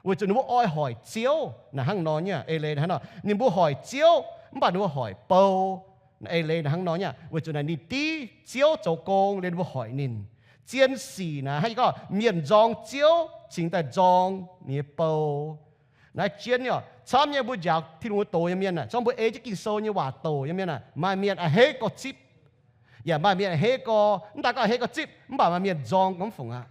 Weic zuqc ninh mbuo oix hoic Ziouv naaic hnangv nor nyei eix leiz naaic hnangv nor. Ninh mbuo hoic Ziouv mv baac ninh mbuo hoic bou. Eix leiz naaic hnangv nor nyei, weic zuqc naaic ninh div Ziouv zoux gong liuz ninh mbuo hoic ninh. Zien sic naaic hnangv yie gorngv, mienh nzorng Ziouv cingx daaih nzorng ninh nyei bou. Naaiv jienv nyei oc, camv nyei mbuo njaaux Tin-Hungh nyei doz nyei mienh aah, camv mbuo ei jienv Ging-Sou nyei waac douc nyei mienh aah, maaih mienh a'hneiv gorx-zipv. Yaac maaih mienh a'hneiv gorx, mv daaih gorngv a'hneiv gorx-zipv, mv baac maaih mienh nzorng gormx fungc aqv.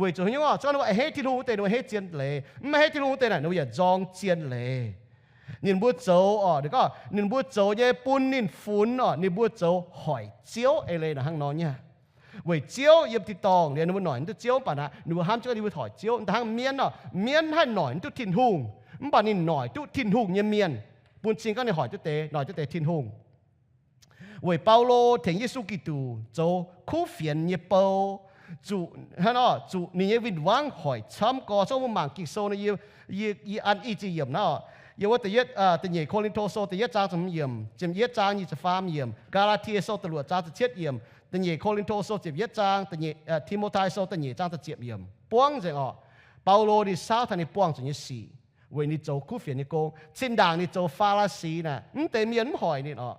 Weic zuqc haaix nyungc oc? Se gorngv ninh mbuo a'hneiv Tin-Hungh wuov deix, ninh mbuo a'hneiv zien leiz. Mv a'hneiv Tin-Hungh wuov deix naaic, ninh mbuo yaac nzorng zien leiz. Ninh mbuo zoux oc, ninh gorngv ninh mbuo zoux nyei bun ninh funx oc, ninh mbuo zoux hoic Ziouv eix leiz naaic hnangv nor nyei. Weic Ziouv yiem tin-dorngh liuz ninh mbuo noic mv duqv Ziouv, mv baac naaic ninh mbuo hnamv jienv ninh mbuo hoic Ziouv. Mv daan hnangv mienv oc, mienv haih noic mv duqv Tin-Hungh, mv baac ninh noic duqv Tin-Hungh nyei mienh, bun cing gorngv ninh hoic duqv deix, noic duqv deix Tin-Hungh. Weic Baulo tengx Yesu Giduc zoux kuv fienx nyei bou, zuqc hnangv nor zuqc ninh nyei win-wangv hoic camv gorx. Zorqv mbuo mangc Ging-Sou nor, yie, yie, yie an i ziepc yiemc naaiv oc. Yiem wuov da'yietv, da'nyeic Ko^lin^to Sou da'yietv zaang ziepc hmz yiemc, ziepc yietv zaang nyic ziepc faam yiemc, Gaa^laa^tie Sou da'luoqc zaang ziepc cietv yiemc, da'nyeic Ko^lin^to Sou ziepc yietv zaang, da'nyeic, Ti^mo^tai Sou da'nyeic zaang da'ziepc yiemc, buangv nzengc oc. Baulo ninh saauv taux ninh buangh zuqc nyei sic weic ninh zoux kuv fienx nyei gong. Zinh ndaangc ninh zoux Faa^laa^si naaic, mv deix mienh mv hoic ninh oc.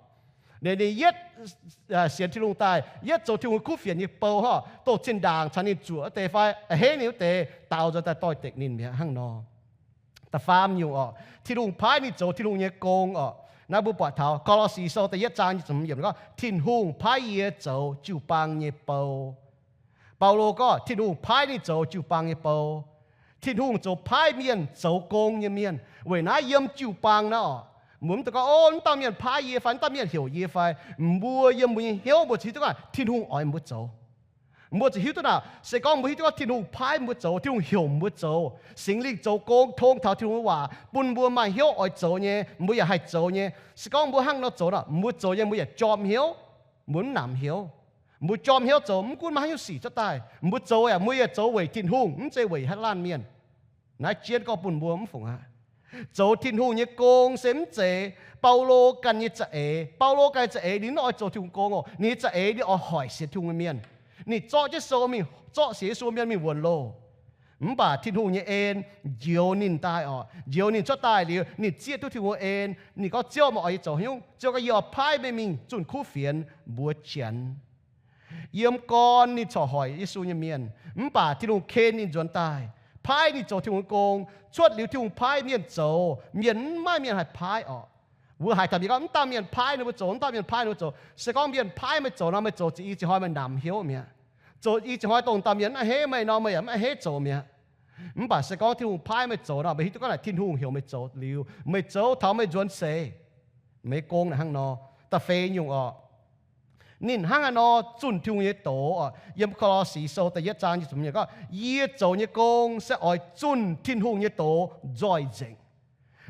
Ninh, ninh yietv sienx Tin-Hungh daaih, yietv zoux Tin-Hungh kuv fienx nyei bou hnangv, dongh zinh ndaangc caux ninh zuoqc wuov deix fai a'hneiv ninh wuov deix daaux nzuonx daaih doix-dekc ninh mi'aqv hnangv nor. Da'faam nyungc oc, Tin-Hungh paaiv ninh zoux Tin-Hungh nyei gong oc. Naaiv mbuo buatc taux Ko^lo^si Sou da'yietv zaang nyic ziepc hmz yiemc gorngv, Tin-Hungh paaiv yie zoux jiu-baang nyei bou. Baulo gorngv Tin-Hungh paaiv ninh zoux jiu-baang nyei bou. Tin-Hungh zoux paaiv mienh zoux gong nyei mienh. Weic naaiv yiem jiu-baang naaiv oc, mbuo mv dungx gorngv, O, mv dauh mienh paaiv yie fai mv dauh mienh heuc yie fai, mbuo yiem mbuo nyei hnyouv mbuo ziouc hiuv duqv naaic Tin-Hungh oix mbuo zoux. Mbuo ziouc hiuv duqv naaic, se gorngv mbuo hiuv duqv gorngv Tin-Hungh paaiv mbuo zoux, Tin-Hungh heuc mbuo zoux, Singx Lingh zoux gong tong taux Tin-Hungh nyei waac bun mbuo maaih hnyouv oix zoux nyei, mbuo yaac haih zoux nyei. Se gorngv mbuo hnangv nor zoux nor, mbuo zoux nyei mbuo yaac jorm hnyouv, mbuo mv namx hnyouv. Mbuo jorm hnyouv zoux, mv gunv maaih haaix nyungc sic cuotv daaih, mbuo zoux yaac, mbuo yaac zoux weic Tin-Hungh, mv zeiz weic haaix laanh mienh. Naaiv jienv gorngv bun mbuo mv fungc aqv. Zoux Tin-Hungh nyei gong se mv zeiz Baulo ganh nyei za'eix. Baulo ganh nyei za'eix ninh mv oix zoux Tin-Hungh gong oc. Ninh nyei za'eix ninh oix hoic sienx Tin-Hungh nyei mienh. Ninh zorqv jienv sou mingh, zorqv sienx Yesu mienh mingh wuonx loh. Mv baac Tin-Hungh nyei en njoux ninh daaih oc. Njoux ninh cuotv daaih liuz, ninh zieqv duqv Tin-Hungh en. Ninh gorngv, Ziouv, meih oix yie zoux haaix nyungc? Ziouv gorngv, Yie oix paaiv meih mingh zunh kuv fienx mbuox Janx. Yiem gorn ninh corc hoic Yesu nyei mienh, mv baac Tin-Hungh ken ninh nzuonx daaih, paaiv ninh zoux Tin-Hungh nyei gong. Cuotv liuz Tin-Hungh paaiv mienh zoux, mienh mv maaih mienh haih paaiv oc. Mbuo haiz taux mienh gorngv, Mv dauh mienh paaiv ninh mbuo zoux, mv dauh mienh paaiv ninh mbuo zoux. Se gorngv mienh paaiv meih zoux nor, meih zoux za'eix ziex hnoi meih namx hnyouv mi'aqv. Zoux za'eix ziex hnoi dongh dauh mienh mv a'hneiv meih nor, meih yaac mv a'hneiv zoux mi'aqv. Mv baac se gorngv Tin-Hungh paaiv meih zoux nor, meih hiuv duqv gorngv naaic Tin-Hungh heuc meih zoux liuz, meih zoux taux meih nzuonx seix. Meih gong naaic hnangv nor. Da'feix nyungc oc, ninh hnangv haaix nor zunh Tin-Hungh nyei doz oc. Yiem Ko^lo^si Sou da'yietv zaang nyei gorngv, Yie zoux nyei gong se oix zunh Tin-Hungh nyei doz nzoih nzengc.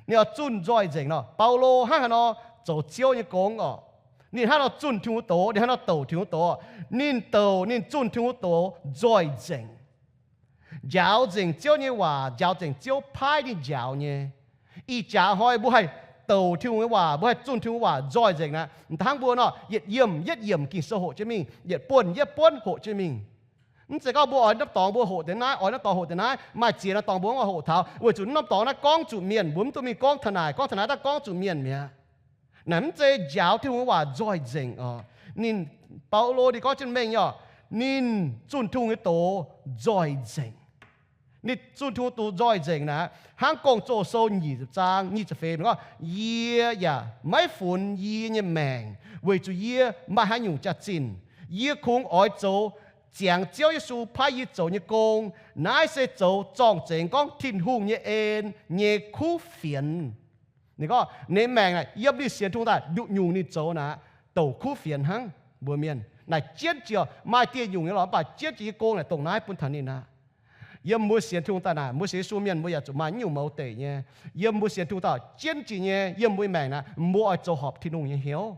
Ninh oix zunh nzoih nzengc nor. Baulo hnangv haaix nor zoux Ziouv nyei gong oc. Ninh hnangv nor zunh Tin-Hungh doz, ninh hnangv nor douc Tin-Hungh doz. Ninh douc, ninh zunh Tin-Hungh doz nzoih nzengc. Njaaux nzengc Ziouv nyei waac, njaaux nzengc Ziouv paaiv ninh njaaux nyei. Ih jaax hnoi mbuo haih douc Tin-Hungh nyei waac, mbuo haih zunh Tin-Hungh waac nzoih nzengc naaic, hnangv mbuo nor, yietc yiemc yietc yiemc Ging-Sou hoqc jienv mingh, yietc buonv yietc buonv hoqc jienv mingh. Mv zeiz gorngv mbuo oix norm dorngx mbuo hoqc deix naaiv, oix norm dorngx hoqc deix naaiv, maaih ziex norm dorngx mbuo mv oix hoqc taux, weic zuqc norm dorngx naaiv gorngv zuqc mienh, mbuo mv duqv mingh gorngv taux naaic, gorngv taux naaiv daaih gorngv zuqc mienh mi'aqv. Naaic mv zeiz njaaux Tin-Hungh nyei waac nzoih nzengc oc. Ninh, Baulo ninh gorngv jienv mengh nyei oc, ninh zunh Tin-Hungh nyei doz nzoih nzengc. Ninh zunh Tin-Hungh doz nzoih nzengc naaic, hnangv Gong-Zoh Sou nyic ziepc zaang nyic ziepc feix gorngv, Yie yaac maiv funx yie nyei maengc weic zuqc yie maaih haaix nyungc jaax-zinh. Yie kungx oix zoux ziangx Ziouv Yesu paaiv yie zoux nyei gong. Naaiv se zoux zorng-zengx gorngv Tin-Hungh nyei en nyei kuv fienx. Ninh gorngv ninh maengc naaic yiem ninh sienx Tin-Hungh daaih nduqc nyungc ninh zoux naaic, douc kuv fienx hnangv. Mbuo mienh naaic jienv jiex, maaih dieh nyungc nyei lorqc, mv baac jienv jiex nyei gong naaic dongh naaiv bun taux ninh aqv. Yiem mbuo sienx Tin-Hungh daaih naaic, mbuo sienx Yesu mienh mbuo yaac zuqc maaih nyungc mouz deic nyei. Yiem mbuo sienx Tin-Hungh daaih jienv jiex nyei, yiem mbuo maengc naaic, mbuo oix zoux horpc Tin-Hungh nyei hnyouv.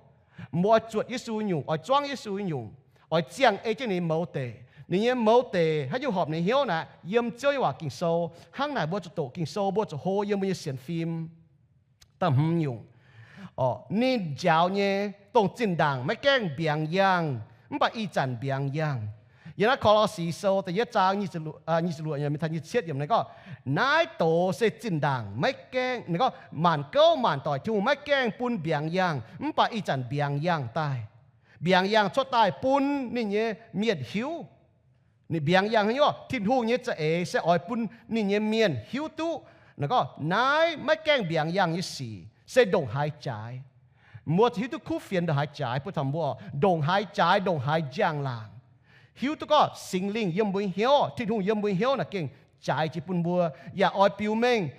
Mbuo oix zuotc Yesu nyungc, oix zuangv Yesu nyungc, oix ziangh ei jienv ninh mouz deic. Ninh nyei mouz deic haaix nyungc horpc ninh hnyouv naaic, yiem Ziouv nyei waac Ging-Sou. Hnangv naaic mbuo zuqc doqc Ging-Sou, mbuo zuqc hlo yiem mbuo nyei sienx fim. Da'hmz nyungc, ninh njaaux nyei, dongh zinh ndaangc maiv gaengh mbiaangx yangh, mv baac ih zanc mbiaangx yangh. Yiem naaiv Ko^lo^si Sou da'yietv zaang nyic ziepc luoqc, nyic ziepc luoqc, mingh taux nyic ziepc cietv yiemc naaiv gorngv, naaiv doz se zinh ndaangc maiv gaengh, ninh gorngv maanc gouv maanc doic Tin-Hungh maiv gaengh bun mbiaangx yangh, mv baac ih zanc mbiaangx yangh daaih. Mbiaangx yangh cuotv daaih bun ninh nyei mienh hiuv. Ninh mbiaangx yangh haaix nyungc? Tin-Hungh nyei za'eix se oix bun ninh nyei mienh hiuv duqv, naaiv gorngv naaiv maiv gaengh mbiaangx yangh nyei sic se ndongc haaix jaaix. Mbuo zuqc hiuv duqv kuv fienx ndongc haaix jaaix bun taux mbuo, ndongc haaix jaaix, ndongc haaix njang-laangc. Hiuv duqv gorngv Singx Lingh yiem mbuo hnyouv, Tin-Hungh yiem mbuo hnyouv naaic gengh jaaix jiex bun mbuo, yaac oix biux mengh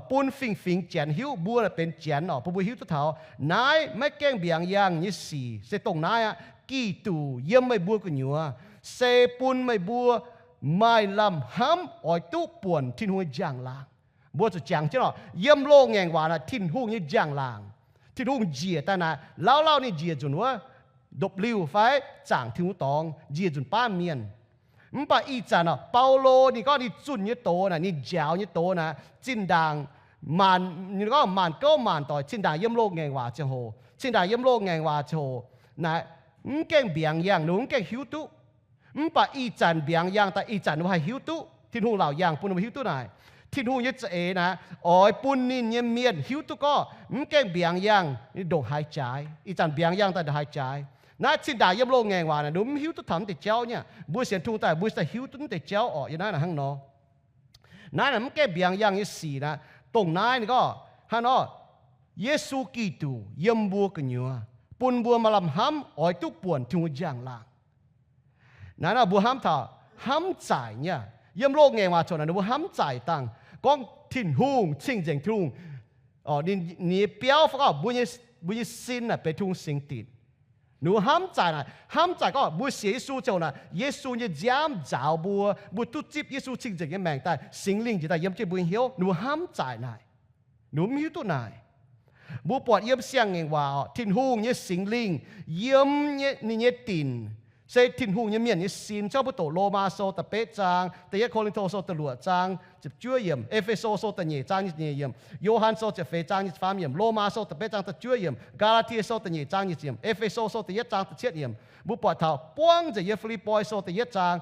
bun fingx-fingx Janx hiuv, mbuo naaic benx Janx oc, bun mbuo hiuv duqv taux naaiv maiv gaengh mbiaangx yangh nyei sic se dongh naaiv aqv. Giduc yiem meih mbuo gu'nyuoz se bun meih mbuo maaih lamh hnamv oix duqv buonc Tin-Hungh nyei njang-laangc. Mbuo zuqc jangx jienv oc, yiem loz-ngaengc waac naaic Tin-Hungh nyei njang-laangc, Tin-Hungh njiec daaih naaic, lauh lauh ninh njiec nzunc wuov ndopv-liuh fai zaangc Tin-Hungh dorngx, njiec nzunc baamh mienh. Mv baac ih zanc oc, Baulo ninh gorngv ninh zunh nyei doz naaic, ninh njaaux nyei doz naaic, zinh ndaangc maanc, ninh gorngv maanc gouv maanc doic, zinh ndaangc yiem loz-ngaengc waac ziangh hoc, zinh ndaangc yiem loz-ngaengc waac ziangh hoc naaic, mv gaengh mbiaangx yangh, ninh mv gaengh hiuv duqv. Mv baac ih zanc mbiaangx yangh daaih, ih zanc ninh mbuo haih hiuv duqv. Tin-Hungh laauc yangh bun ninh mbuo hiuv duqv naaic, Tin-Hungh nyei za'eix naaic oix bun ninh nyei mienh hiuv duqv gorngv mv gaengh mbiaangx yangh ndongc haaix jaaix, ih zanc mbiaangx yangh daaih ndongc haaix jaaix. Naaiv zinh ndaangc yiem loz-ngaengc waac naaic ninh mbuo mv hiuv duqv taux mv deix jauv nyei aqv. Mbuo sienx Tin-Hungh daaih mbuo daaih hiuv duqv mv deix jauv oc. Yiem naaiv naaic hnangv nor, naaiv naaic mv gaengh mbiaangx yangh nyei sic naaic, dongh naaiv ninh gorngv hnangv nor, Yesu Giduc yiem mbuo gu'nyuoz bun mbuo maaih lamh hnamv oix duqv buonc Tin-Hungh njang-laangc. Naaiv nor mbuo hnamv taux hnamv zaaic nyei aqv. Yiem loz-ngaengc waac corc naaic ninh mbuo hnamv zaaic dangh gorngv Tin-Hungh cing-nzengc, Tin-Hungh, ninh nyei biauv fai gorngv mbuo nyei sin naaic benx Tin-Hungh singx dinc. Ninh mbuo hnamv zaaic naaic, hnamv zaaic gorngv mbuo sienx Yesu ziangh hoc naaic, Yesu nyei nziaamv nzaaux mbuo, mbuo duqv zipv Yesu cing-nzengc nyei maengc daaih, Singx Lingh njiec daaih yiem jienv mbuo nyei hnyouv, ninh mbuo hnamv zaaic naaic. Ninh mbuo mv hiuv duqv naaic. Mbuo buatc yiem Siang-Ngaengc Waac oc, Tin-Hungh nyei Singx Lingh yiem ninh nyei dinc se Tin-Hungh nyei mienh nyei sin. Cingx mbuo doqc Lomaa Sou da'betv zaang, Da'yietv Ko^lin^to Sou da'luoqc zaang ziepc juov yiemc, E^fe^so Sou da'nyeic zaang nyic ziepc nyeic yiemc, Yo^han Sou ziepc feix zaang nyic ziepc faam yiemc, Lomaa Sou da'betv zaang da'juov yiemc, Gaa^laa^tie Sou da'nyeic zaang nyic ziepc yiemc, E^fe^so Sou da'yietv zaang da'cietv yiemc. Mbuo buatc taux buangv nzengc yiem Fi^lipv^poi Sou da'yietv zaang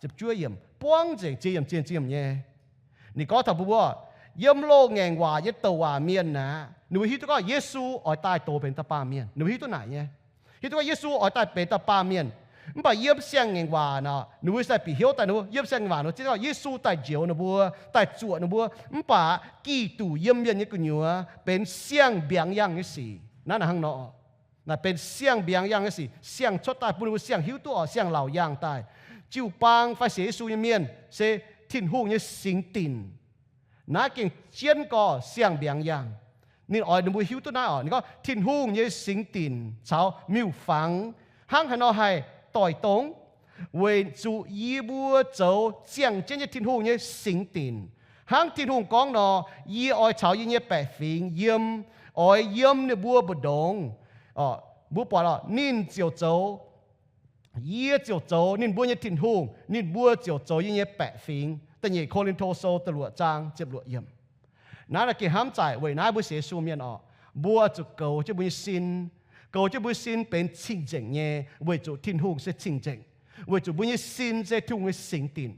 ziepc juov yiemc, buangv nzengc ziex yiemc, ziex yiemc nyei. Ninh gorngv taux mbuo, yiem loz-ngaengc waac nyei douc waac mienh aqv, ninh mbuo hiuv duqv gorngv Yesu oix daaih doz benx dauh baamh mienh. Ninh mbuo hiuv duqv naaic nyei. Hiuv duqv gorngv Yesu oix daaih benx dauh baamh mienh. Mv baac yiem Siang-Ngaengc Waac nor, ninh mbuo sai bieqc hnyouv daaih, ninh mbuo yiem Siang-Ngaengc Waac ninh mbuo ziouc gorngv Yesu daaih njoux ninh mbuo, daaih zuoqc ninh mbuo. Mv baac Giduc yiem mienh nyei gu'nyuoz benx siang-mbiaangx yangh nyei sic. Naaiv naaic hnangv nor, naaic benx siang-mbiaangx yangh nyei sic, siang cuotv daaih bun ninh mbuo siang hiuv duqv oc, siang laauc yangh daaih. Jiu-baang fai sienx Yesu nyei mienh se Tin-Hungh nyei singx dinc. Naaiv gengh jienv gorx siang-mbiaangx yangh. Ninh oix ninh mbuo hiuv duqv naaiv oc. Ninh gorngv Tin-Hungh nyei singx dinc caux miuc-fangx hnangv haaix nor haih doix-dongh, weic zuqc yie mbuo zoux ziangh jienv nyei Tin-Hungh nyei singx dinc. Hnangv Tin-Hungh gorngv nor, yie oix caux yie nyei baeqc fingx yiem, oix yiem ninh mbuo mbu'ndongx. Mbuo buatc oc, ninh ziouc zoux, yie ziouc zoux ninh mbuo nyei Tin-Hungh, ninh mbuo ziouc zoux yie nyei baeqc fingx. Da'nyeic Ko^lin^to Sou da'luoqc zaang ziepc luoqc yiemc. Naaiv naaic gengh hnamv zaaic weic naaiv mbuo sienx Yesu mienh oc, mbuo zuqc goux jienv mbuo nyei sin, goux jienv mbuo sin benx cing-nzengc nyei, weic zuqc Tin-Hungh se cing-nzengc, weic zuqc mbuo nyei sin se Tin-Hungh nyei singx dinc.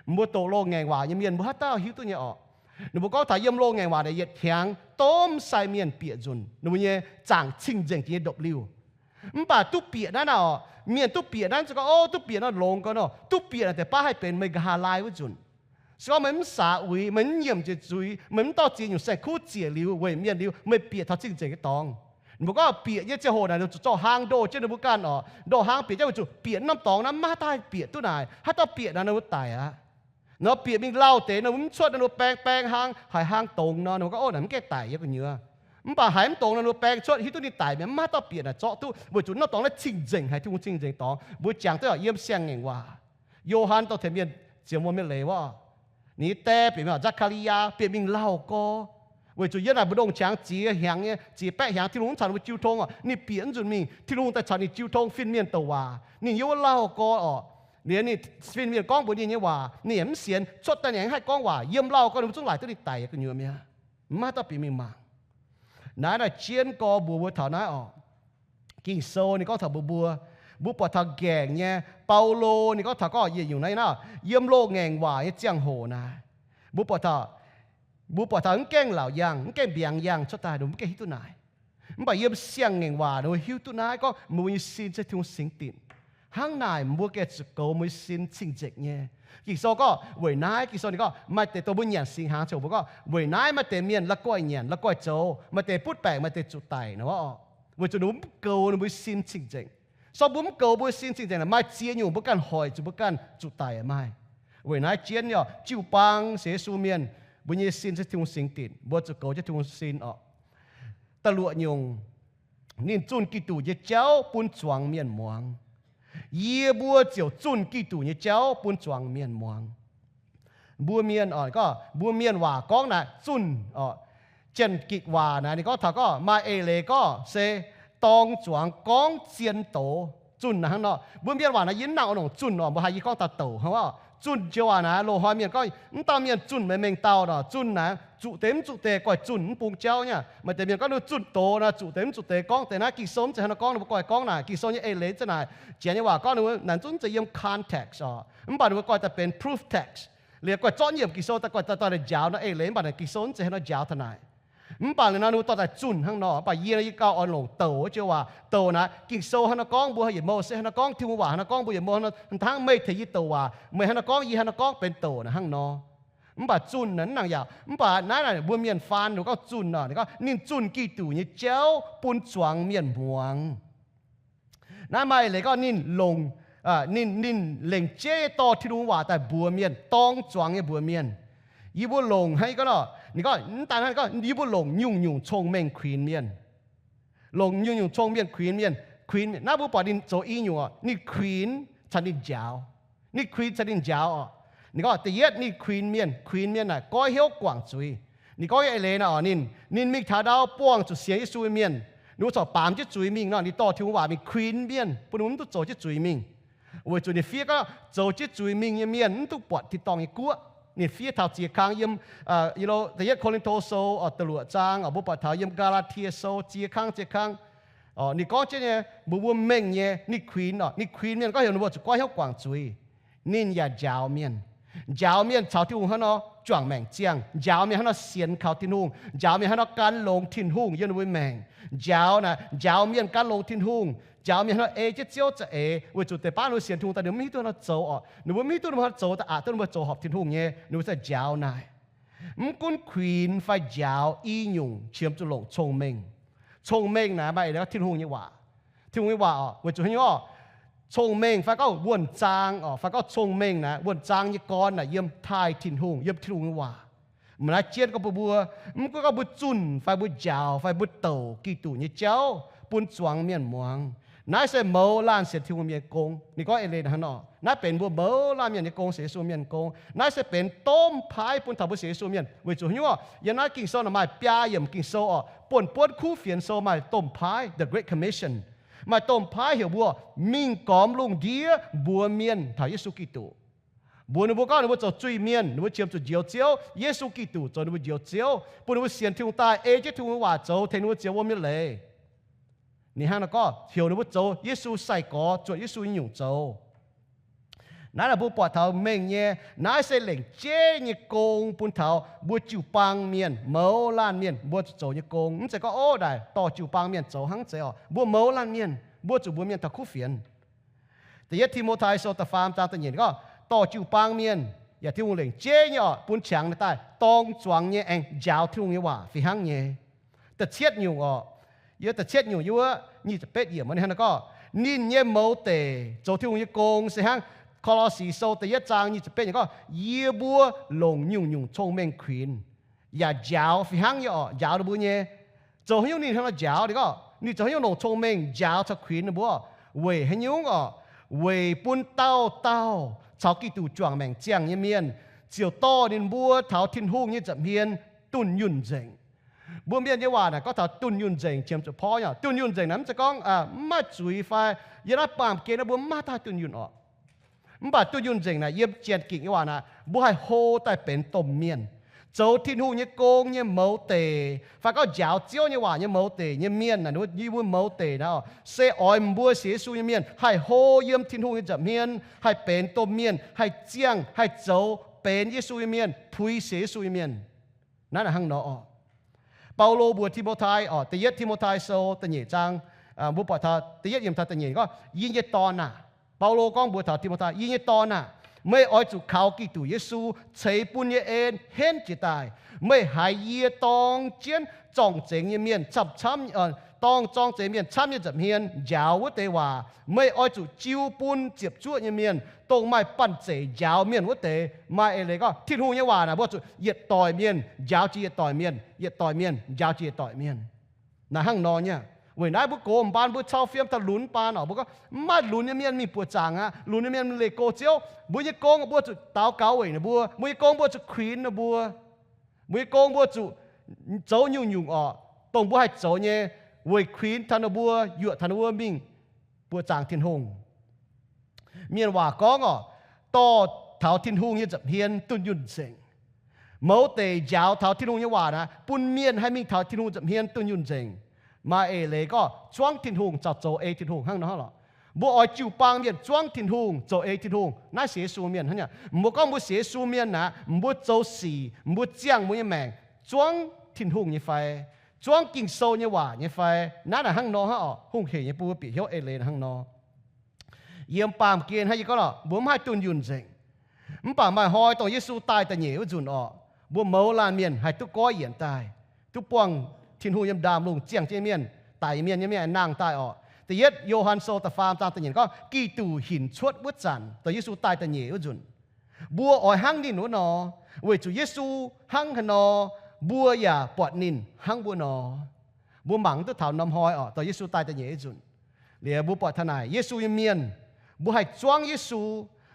Mbuo doqc loz-ngaengc waac nyei mienh mbuo haaix dauh hiuv duqv nyei oc. Ninh mbuo gorngv taux yiem loz-ngaengc waac naaic yietc hnyangx domh sai mienh bieqc nzunc ninh mbuo nyei zaangc cing-nzengc jiex nyei ndopv-liuh. Mv baac duqv bieqc naaiv naaic oc, mienh duqv bieqc naaiv, zuqc gorngv, o, duqv bieqc naaiv longx gorngv nor, duqv bieqc naaic deix baav haih benx meih nqa'haav laai wuov nzunc. Se gorngv meih mv saax uix, meih mv nyiemc njiec zuiz, meih mv dorh ziex nyungc saeng-kuv ziec liuz weic mienh liuz, meih bieqc taux cing-nzengc nyei dorngx. Ninh mbuo gorngv bieqc nyei ziangh hoc naaic, ninh zuqc zorqv hlaang ndoh jienv ninh mbuo ganh oc, ndoh hlaang bieqc jienv weic zuqc bieqc norm dorngx naaiv maiv haaix dauh haih bieqc duqv naaic. Haaix dauh bieqc naaic, ninh mbuo daic aqv. Nor bieqc mingh lauh deix, ninh mbuo mv cuotv, ninh mbuo baeng baeng hlang, haiz hlang dongz nor, ninh mbuo gorngv, o, naaic mv gaengh daic yie gu'nyuoz. Mv baac haiz mv dongz nor, ninh mbuo baeng cuotv, hiuv duqv ninh daic mi'aqv, mv haaix dauh bieqc naaic zorqv duqv, weic zuqc norm dorngx naaiv cing-nzengc haic, Tin-Hungh cing-nzengc dorngx. Mbuo jangx duqv yiem Siang-Ngaengc Waac. Yo^han dorh tengx mienh ziouc muangx mienh leiz wuov, ninh nyei die bieqc mingh oc, Zacc^kaa^li^yaa, bieqc mingh lauh gorx. Weic zuqc yiem naaic mbu'ndongx qangx ziex hnyangx nyei, ziex baeqv hnyangx, Tin-Hungh mv caux ninh mbuo jiu tong oc. Ninh bieqc mv nzunc mingh, Tin-Hungh daaih caux ninh jiu tong fin-mienh douc waac. Ninh yiem wuov lauh gorx oc. Liuz ninh fin-mienh gorngv mbuox ninh nyei waac, ninh yaac mv sienx. Cuotv daaih ninh aengx haih gorngv waac, yiem lauh gorngv ninh mbuo zungv laaic duqv ninh daic nyei gu'nyuoz mi'aqv. Mv maaih dauh bieqc mingh mangc. Naaiv naaic jienv gorx mbuox mbuo taux naaiv oc. Ging-Sou ninh gorngv taux mbuox mbuo, mbuo buatc taux nqaengc nyei, Baulo ninh gorngv taux gorngv yietc nyungc naaiv, yiem loz-ngaengc waac nyei ziangh hoc naaic, mbuo buatc taux, mbuo buatc taux mv gaengh laauc yangh, mv gaengh mbiaangx yangh cuotv daaih, ninh mbuo mv gaengh hiuv duqv naaic. Mv baac yiem siang-ngaengc waac ninh mbuo hiuv duqv naaiv gorngv mbuo nyei sin se Tin-Hungh singx dinc. Hnangv naaic mbuo gengh zuqc goux mbuo nyei sin cing-nzengc nyei. Ging-Sou gorngv weic naaiv, Ging-Sou ninh gorngv maaih deix, dongh mbuo nyanc singx hnaangx ziangh hoc mbuo gorngv, weic naaiv maaih deix mienh la'guaih nyanc, la'guaih zoux, maaih deix butv baengc, maaih deix zuqc daic nor. Weic zuqc ninh mbuo mv goux ninh mbuo sin cing-nzengc. So mbuo mv goux mbuo sin cing-nzengc, maaih ziex nyungc mbuo ganh hoic zuqc mbuo ganh zuqc daic maaih. Weic naaiv jienv oc, jiu-baang sienx Yesu mienh, mbuo nyei sin se Tin-Hungh singx dinc, mbuo zuqc goux jienv Tin-Hungh sin oc. Da'luoqc nyungc, ninh zunh Giduc nyei jauv bun zuangx mienh muangx. Yie mbuo ziouc zunh Giduc nyei jauv bun zuangx mienh muangx. Mbuo mienh oc, gorngv mbuo mienh waac gorngv naaic zunh oc. Janx-Gikc waac naaic ninh gorngv taux gorngv maaih eix leiz gorngv se dorng zuangx gorngv zien doz. Zunh naaic hnangv nor. Mbuo mienh waac naaic yie mv nangc oix longc zunh oc, mbuo haiz yie gorngv dauh douc hnangv oc. Zunh joux waac naaic loz-hnoi mienh gorngv, mv dauh mienh zunh meih mengh dauh nor, zunh naaic zuqc deix mv zuqc deix, goiv zunh mv bung jauv nyei. Maaih deix mienh gorngv ninh zunh doz nor, zuqc deix mv zuqc deix, gorngv deix naaiv. Ging-Sou mv zeiz hnangv nor gorngv, ninh mbuo goiv gorngv naaic. Ging-Sou nyei eix leiz mv zeiz naaic. Janx nyei waac gorngv ninh mbuo naaic zungv mv zeiz yiem context oc, mv baac ninh mbuo goiv daaih benx proof text. Liuz goiv zorqv nyiemc Ging-Sou daaih goiv daaih dorh daaih njaaux nor eix leiz, mv baac Ging-Sou mv zeiz hnangv nor njaaux taux naaic. Mv baac liuz nor ninh mbuo dorh daaih zunh hnangv nor. Mv baac yie nor yie gauh oix longc douc wuov joux waac. Douc naaic Ging-Sou hnangv nor gorngv, mbuo yietc mouh se hnangv nor gorngv, Tin-Hungh waac hnangv nor gorngv, mbuo yietc mouh hnangv nor, hnangv meih tengx yie douc waac, meih hnangv nor gorngv, yie hnangv nor gorngv, benx douc naaic hnangv nor. Mv baac zunh naaic mv nangc yaac. Mv baac naaiv naaic mbuo mienh faan ninh gorngv zunh nor, ninh gorngv ninh zunh Giduc nyei jauv bun zuangx mienh muangx. Naaiv maaih leiz gorngv ninh longc, ninh, ninh lengc jeiv dorh Tin-Hungh waac daaih mbuox mienh, dorng zuangx nyei mbuox mienh. Yie mbuo longc hnangv, gorngv nor, ninh gorngv mv daan hnangv, gorngv yie mbuo longc nyungc-nyungc cong-mengh kuinx mienh. Longc nyungc-nyungc cong-mengh kuinx mienh, kuinx mienh. Naaiv mbuo buatc ninh zoux i nyungc oc, ninh kuinx caux ninh njaaux. Ninh kuinx caux ninh njaaux oc. Ninh gorngv da'yietv ninh kuinx mienh, kuinx mienh naaic goiv hnyouv guangc zuiz. Ninh gorngv nyei eix leiz naaic oc, ninh, ninh mingh taux ndau buangh zuqc sienx Yesu nyei mienh, ninh mbuo corc baamz jienv zuiz mingh nor, ninh dorh Tin-Hungh waac mingh kuinx mienh bun ninh mbuo mv duqv zoux jienv zuiz mingh. Weic zuqc ninh fiev gorngv zoux jienv zuiz mingh nyei mienh mv duqv buatc tin-dorngh nyei guoqv. Ninh fiev taux ziex kang yiem, yiem da'yietv Ko^lin^to Sou oc, da'luoqc zaang oc, mbuo buatc taux yiem Gaa^laa^tie Sou ziex kang, ziex kang. Ninh gorngv jienv nyei mbuox mbuo mengh nyei ninh kuinx oc, ninh kuinx mienh gorngv heuc ninh mbuo zuqc goiv hnyouv guangc zuiz. Ninh yaac njaaux mienh. Njaaux mienh caux Tin-Hungh hnangv nor juangc maengc ziangh. Njaaux mienh hnangv nor sienx kaux Tin-Hungh. Njaaux mienh hnangv nor gan longx Tin-Hungh yiem ninh mbuo maengc. Njaaux naaic, njaaux mienh gan longx Tin-Hungh. Njaaux mienh hnangv nor ei jienv Ziouv za'eix, weic zuqc deix baav ninh mbuo sienx Tin-Hungh daaih ninh mbuo mv hiuv duqv hnangv nor zoux oc. Ninh mbuo mv hiuv duqv ninh mbuo hnangv nor zoux da'aac duqv ninh mbuo zoux horpc Tin-Hungh nyei, ninh mbuo za'gengh njaaux naaic. Mv gunv kuinx fai njaaux i nyungc qiemx zuqc longc cong-mengh. Cong-mengh naaic maaih eix leiz gorngv Tin-Hungh nyei waac. Tin-Hungh nyei waac oc, weic zuqc haaix nyungc oc? Cong-mengh fai gorngv wuonh zaang oc, fai gorngv cong-mengh naaic, wuonh zaang nyei gorn naaic yiem taaih Tin-Hungh, yiem Tin-Hungh nyei waac. Mv naaiv jienv gorngv bun mbuo, mv gunv gorngv mbuo zunh fai mbuo njaaux fai mbuo douc Giduc nyei jauv bun zuangx mienh muangx, naaiv se mouz laanh sienx Tin-Hungh mienh gong. Ninh gorngv eix leiz hnangv nor, naaiv benx mbuo mouz laanh mienh nyei gong, sienx Yesu mienh gong. Naaiv se benx domh paaiv bun taux mbuo sienx Yesu mienh. Weic zuqc haaix nyungc oc? Yiem naaiv Ging-Sou naaic maaih biaa yiemc Ging-Sou oc, buonv-buonv kuv fienx sou maaih domh paaiv, The Great Commission. Maaih domh paaiv heuc mbuo mingh gormx lungh ndiev mbuox mienh taux Yesu Giduc. Mbuox ninh mbuo gorngv ninh mbuo zoux zuiz-mienh, ninh mbuo qiemx zuqc njoux Ziouv, Yesu Giduc zoux ninh mbuo njoux Ziouv, bun ninh mbuo sienx Tin-Hungh daaih, ei jienv Tin-Hungh waac zoux, tengx ninh mbuo Ziouv wuom nyei leiz. Ninh hnangv nor gorngv heuc ninh mbuo zoux Yesu sai-gorx, zuotc Yesu nyei nyungc zoux. Naaiv naaic mbuo buatc taux mengh nyei, naaiv se lengc jeiv nyei gong bun taux mbuo jiu-baang mienh, mouz laanh mienh mbuo zuqc zoux nyei gong. Mv zeiz gorngv, ov, naaic dorh jiu-baang mienh zoux hnangv, mv zeiz oc. Mbuo mouz laanh mienh mbuo zuqc mbuox mienh taux kuv fienx. Da'yietv Ti^mo^tai Sou da'faam zaang da'nyeic gorngv, dorh jiu-baang mienh yaac Tin-Hungh lengc jeiv nyei oc, bun qangx daaih dorng zuangx nyei aengx njaaux Tin-Hungh nyei waac fih hnangv nyei. Da'cietv nyungc oc, yiem da'cietv nyungc yiem wuov nyic ziepc betv yiemc ninh hnangv naaiv gorngv, ninh nyei mouz deic zoux Tin-Hungh nyei gong se hnangv Ko^lo^si Sou da'yietv zaang nyic ziepc betv yiemc gorngv, yie mbuo longc nyungc-nyungc cong-mengh kuinx yaac njaaux fih hnangv nyei oc, njaaux ninh mbuo nyei. Zoux haaix nyungc ninh hnangv nor njaaux? Ninh gorngv ninh zoux haaix nyungc longc cong-mengh njaaux caux kuinx ninh mbuo? Weic haaix nyungc oc? Weic bun dauh dauh caux Giduc juangc maengc ziangh nyei mienh ziouc dorh ninh mbuo taux Tin-Hungh nyei nza'hmien dunh yunh nzengc. Mbuo mienh nyei waac naaic gorngv taux dunh yunh nzengc qiemx zuqc porv nyei. Dunh yunh nzengc naaic mv zeiz gorngv mv maaih zuiz fai yiem naaiv baamh gen naaiv mbuo mv maaih daaih dunh yunh oc. Mv baac dunh yunh nzengc naaic, yiem Janx-Gikc nyei waac naaic, mbuo haih hlo daaih benx domh mienh, zoux Tin-Hungh nyei gong nyei mouz deic, fai gorngv njaaux Ziouv nyei waac nyei mouz deic nyei mienh naaic, yie mbuo mouz deic naaic, se oix mbuo sienx Yesu nyei mienh haih hlo yiem Tin-Hungh nyei nza'hmien, haih benx domh mienh, haih ziangh, haih zoux benx Yesu nyei mienh, puix sienx Yesu nyei mienh. Naaiv naaic hnangv nor oc. Baulo mbuox Ti^mo^tai oc, da'yietv Ti^mo^tai Sou da'nyeic zaang, mbuo buatc taux da'yietv yiemc taux da'nyeic gorngv, Yie nyei dorn aah! Baulo gorngv mbuox taux Ti^mo^tai, Yie nyei dorn aah! Meih oix zuqc kaux Giduc Yesu ceix bun nyei en henv jiez daaih. Meih haiz yie dorng jienv zorng-zengx nyei mienh camv-camv, dorng zorng-zengx mienh camv nyei nza'hmien njaaux wuov deix waac. Meih oix zuqc jiu bun ziepc zuoqv nyei mienh, dongh maaih banh zeic njaaux mienh wuov deix. Maaih eix leiz gorngv Tin-Hungh nyei waac naaic mbuo zuqc yietc doic mienh njaaux jiex yietc doic mienh, yietc doic mienh njaaux jiex yietc doic mienh. Naaiv hnangv nor nyei. Weic naaiv mbuo gox mbaan mbuo cau fiem taux lunx baan oc, mbuo gorngv, Mv maaih lunx nyei mienh mingh buoqc zaangc aqv. Lunx nyei mienh leih gox Ziouv. Mbuo nyei gong mbuo zuqc daux gaux weic ninh mbuo. Mbuo nyei gong mbuo zuqc kuinx ninh mbuo. Mbuo nyei gong mbuo zuqc zoux nyungc-nyungc oc, dongh mbuo haih zoux nyei, weic kuinx taux ninh mbuo, yuoqc taux ninh mbuo mingh buoqc zaangc Tin-Hungh. Mienh waac gorngv oc, dorh taux Tin-Hungh nyei nza'hmien dunh yunh nzengc. Mouz deic njaaux taux Tin-Hungh nyei waac naaic, bun mienh haih mingh taux Tin-Hungh nza'hmien dunh yunh nzengc. Maaih eix leiz gorngv zuangv Tin-Hungh caux zoux ei Tin-Hungh hnangv nor lorqc. Mbuo oix jiu-baang mienh zuangv Tin-Hungh, zoux ei Tin-Hungh. Naaiv sienx Yesu mienh hnangv nyei. Mbuo gorngv mbuo sienx Yesu mienh naaic, mbuo zoux sic, mbuo ziangh mbuo nyei maengc zuangv Tin-Hungh nyei fai, zuangv Ging-Sou nyei waac nyei fai? Naaiv naaic hnangv nor hnangv oc. Hungh heic nyei bun mbuo bieqc hnyouv eix leiz hnangv nor. Yiem baamh gen hnangv yie gorngv lorqc, mbuo mv haih dunh yunh nzengc. Mv baac maaih hnoi dongh Yesu daaih da'nyeic wuov nzunc oc, mbuo mouz laanh mienh haih duqv goiv yienc daaih, duqv buangh Tin-Hungh yiem ndaamv-lungh ziangh jienv mienh, daic mienh nyei mienh nangh daaih oc. Da'yietv Yo^han Sou da'faam zaang da'nyeic gorngv, Giduc hinc cuotv wuov zanc, dongh Yesu daaih da'nyeic wuov nzunc, mbuo oix hnangv ninh wuov nor, weic zuqc Yesu hnangv haaix nor, mbuo yaac buatc ninh hnangv wuov nor. Mbuo mangc duqv taux norm hnoi oc, dongh Yesu daaih da'nyeic wuov nzunc. Liuz mbuo buatc taux naaic Yesu nyei mienh, mbuo haih zuangv Yesu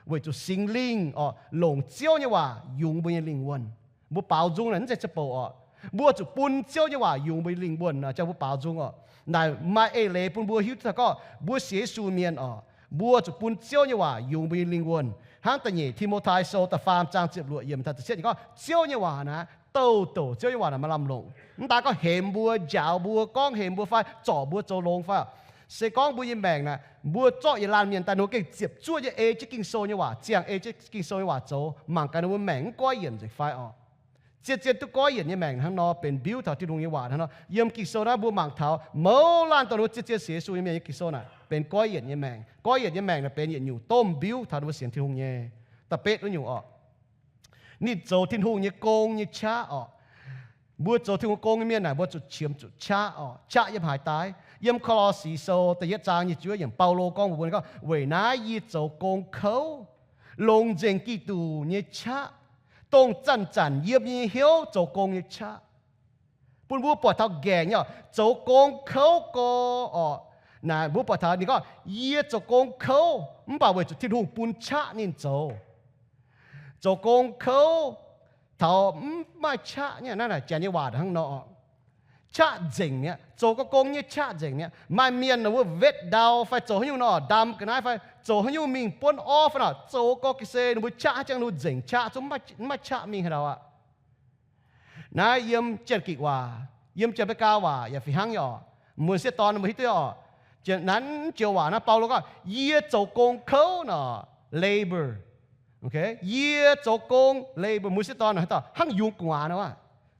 weic zuqc Singx Lingh oc, longc Ziouv nyei waac yungz mbuo nyei lingh wuonh. Mbuo baaux nzung naaic mv zeiz ziangh bouc oc. Mbuo zuqc bun Ziouv nyei waac yungz mbuo nyei lingh wuonh, jangx mbuo baaux nzung oc. Naaic maaih eix leiz bun mbuo hiuv duqv taux gorngv mbuo sienx Yesu mienh oc, mbuo zuqc bun Ziouv nyei waac yungz mbuo nyei lingh wuonh. Hnangv da'nyeic Ti^mo^tai Sou da'faam zaang ziepc luoqc yiemc taux ziepc cietv gorngv, Ziouv nyei waac naaic, douh douc Ziouv nyei waac naaic maaih lamh longc. Mv daaih gorngv hemx mbuo, njaaux mbuo, gorngv hemx mbuo fai zorc mbuo zoux longx fai oc. Se gorngv mbuo nyei maengc naaic, mbuo zorqv yietc laanh mienh daaih, ninh mbuo gengh ziepc zuoqv nyei ei jienv Ging-Sou nyei waac ziangh, ei jienv Ging-Sou nyei waac zoux, mangc gaax ninh mbuo maengc mv goiv yienc nzengc fai oc. Zien-zien duqv goiv yienc nyei maengc hnangv nor benx mbiuv taux Tin-Hungh nyei waac hnangv nor. Yiem Ging-Sou naaiv mbuo mangc taux mouz laanh dongh ninh mbuo zien-zien sienx Yesu nyei mienh nyei Ging-Sou naaic benx goiv yienc nyei maengc. Goiv yienc nyei maengc naaic benx yietc nyungc domh mbiuv taux ninh mbuo sienx Tin-Hungh nyei. Da'betv wuov nyungc oc, ninh zoux Tin-Hungh nyei gong nyei qaqv oc. Mbuo zoux Tin-Hungh gong nyei mienh naaic, mbuo zuqc qiemx zuqc qaqv oc. Qaqv yiem haaix daaih? Yiem Ko^lo^si Sou da'yietv zaang nyic ziepc juov yiemc, Baulo gorngv mbuox mbuo gorngv, Weic naaiv yie zoux gong kouv, longc nzengc Giduc nyei qaqv, dongh zanc-zanc yiem yie nyei hnyouv zoux gong nyei qaqv. Bun mbuo buatc taux nqaengc nyei oc, zoux gong kouv gorx oc. Naaic mbuo buatc taux ninh gorngv, Yie zoux gong kouv, mv baac weic zuqc Tin-Hungh bun qaqv ninh zoux. Zoux gong kouv taux mv maaih qaqv nyei, naaiv naaic Janx nyei waac hnangv nor oc. Qaqv nzengc mi'aqv, zoux gong nyei qaqv nzengc mi'aqv. Maaih mienh ninh mbuo wetv ndau fai zoux haaix nyungc nor, ndamv ga'naaiv fai zoux haaix nyungc mingh buonv orv fai nor, zoux gorx ga'sie ninh mbuo qaqv haaix jangx ninh mbuo nzengc qaqv, zungv mv maaih qaqv mingh haaix ndau aqv. Naaiv yiem Janx-Gikc waac, yiem Janx-Meigaa waac yaac fih hnangv nyei oc. Muonz sieqv dorn mbuo hiuv duqv oc. Naaiv joux waac naaiv Baulo gorngv, Yie zoux gong kouv nor, labor. Yie zoux gong, labor, muonz sieqv dorn hnangv yungz gu'nguaaz nor.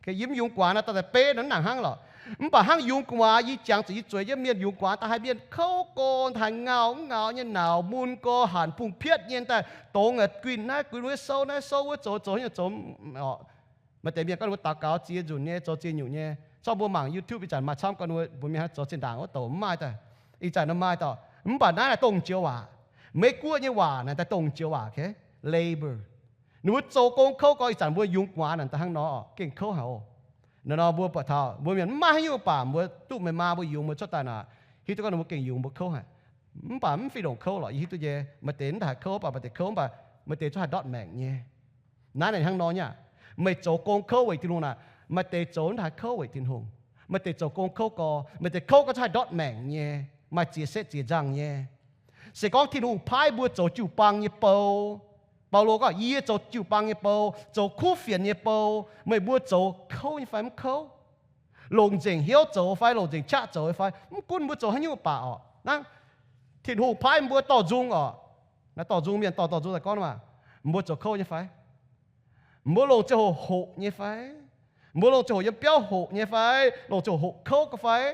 Yie mv yungz gu'nguaaz nor, daaih daaih beiv nor mv nangc hnangv lorqc. Mv baac hnangv yungz gu'nguaaz yie jangx zuqc yie zueiz jienv mienh yungz gu'nguaaz daaih haih mienh kouv gorx, daaih haih ngau mv ngau nyei, nauz mun gorx, hanc bung pietv nyei, daaih dongz guinh naaiv guinh wuov, souv naaiv souv wuov, zoux zoux nyei zoux oc. Maaih deix mienh gorngv ninh mbuo daux gaux ziex nzunc nyei, zoux ziex nyungc nyei. Corc mbuo mangc YouTube ih zanc maaih camv gorngv ninh mbuo mienh haih zoux zinh ndaangc wuov douc mv maaih daaih. Ih zanc nor maaih dauh. Mv baac naaiv naaic dongh joux waac. Meiv Guoqv nyei waac naaic daaih dongh joux waac, okay? Labor. Ninh mbuo zoux gong kouv gorx, ih zanc mbuo yungz gu'nguaaz naaic daaih hnangv nor, gengh kouv haic oc. Nor nor mbuo buatc taux mbuo mienh mv maaih haaix nyungc baac mbuo duqv meih maa mbuo yungz mbuo cuotv daaih naaic, hiuv duqv gorngv ninh mbuo gengh yungz mbuo kouv haic. Mv baac mv fih longc kouv lorqc, yie hiuv duqv nyei. Maaih deix mv daaih haih kouv, mv baac maaih deix kouv, mv baac maaih deix zungv haih ndortv maengc nyei. Naaiv naaic hnangv nor nyei aqv. Meih zoux gong kouv weic Tin-Hungh naaic, maaih deix zoux mv daaih haih kouv weic Tin-Hungh. Maaih deix zoux gong kouv gorx, maaih deix kouv gorx zungv haih ndortv maengc nyei, maaih ziex setv ziex nzangh nyei. Se gorngv Tin-Hungh paaiv mbuo zoux jiu-baang nyei bou, Baulo gorngv, yie zoux jiu-baang nyei bou, zoux kuv fienx nyei bou, meih mbuo zoux kouv nyei fai mv kouv? Longc nzengc hnyouv zoux fai longc nzengc qaqv zoux fai? Mv gunv mbuo zoux haaix nyungc baac orqc, hnangv Tin-Hungh paaiv mbuo dorh nzung orqc, naaiv dorh nzung, mienh dorh dorh nzung daaih gorngv maah, mbuo zoux kouv nyei fai? Mbuo longc ziangh hoc hoqc nyei fai? Mbuo longc ziangh hoc yiem biauv hoqc nyei fai? Longc ziangh hoc hoqc kouv ga'fai?